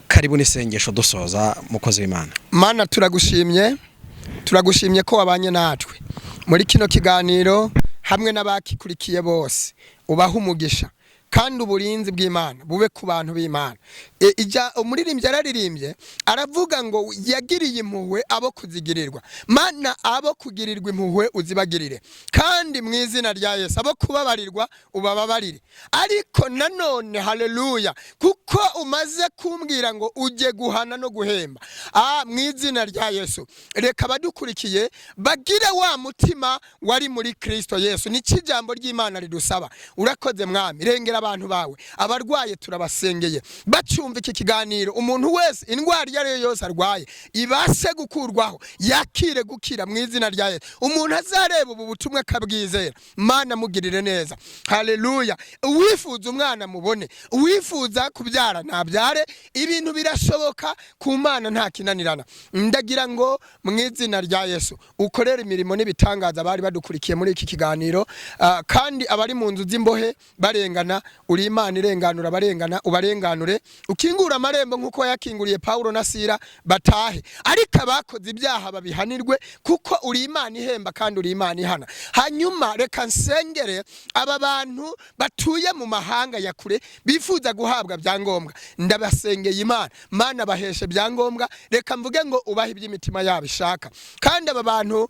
Karibu n'isengesho dusoza, mukozi w'Imana. Mana, turagushimye, turagushimye ko wabanye natwe muri kino kiganiro hamwe n'abakikurikiye bose. Ubaha umugisha kandi uburinzi bw'Imana bube ku bantu b'Imana. Ijya umuririmbyi yararirimbye aravuga ngo yagiriye impuhwe abo kuzigirirwa. Mana, abo kugirirwa impuhwe uzibagirire, kandi mu izina rya Yesu abo kubabarirwa ubababarire. Ariko nanone, haleluya, kuko umaze kumbwira ngo ujye guhana no guhemba, mu izina rya Yesu reka abadukurikiye bagire wa mutima wari muri Kristo Yesu. Niki ijambo ry'Imana ridusaba. Urakoze Mwami, rengera abantu bawe. Abarwaye turabasengeye, bacyumva iki kiganiro, umuntu wese indwara iyo ari yo yose arwaye ibashe gukurwaho, yakire gukira mu izina rya Yesu. Umuntu azareba ubu butumwa akabwizera, Mana mugirire neza. Haleluya. Uwifuza umwana mubone, uwifuza kubyara nabyare, ibintu birashoboka ku Mana, nta kinanirana. Ndagira ngo mu izina rya Yesu ukorere imirimo n'ibitangaza bari badukurikiye muri iki kiganiro, kandi abari mu nzu z'imbohe barengana. Uri Imana irenganura abarengana, ubarenganure, ukingura amarembo nk'uko wayakinguriye Paulo na Sira batahe. Ariko abakoze ibyaha babihanirwe, kuko uri Imana ihemba kandi uri Imana ihana. Hanyuma reka nsengere aba bantu batuye mu mahanga ya kure bifuza guhabwa byangombwa. Ndabasengeye Imana, Mana baheshe byangombwa. Reka mvuge ngo ubahe iby'imitima yabo ishaka. Kandi aba bantu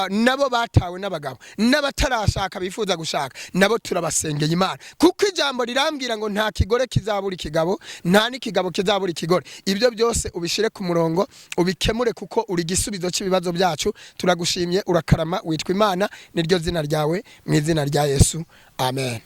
nabo batawe n'abagabo n'abatarashaka bifuza gushaka, nabo turabasengeye Imana, kuko ijambo rirambwira ngo nta kigore kizabura ikigabo, nta n'ikigabo kizabura ikigore. Ibyo byose ubishire ku murongo, ubikemure, kuko uri igisubizo cy'ibibazo byacu. Turagushimye, urakarama, witwa Imana, niryo zina ryawe, mu izina rya Yesu, amen.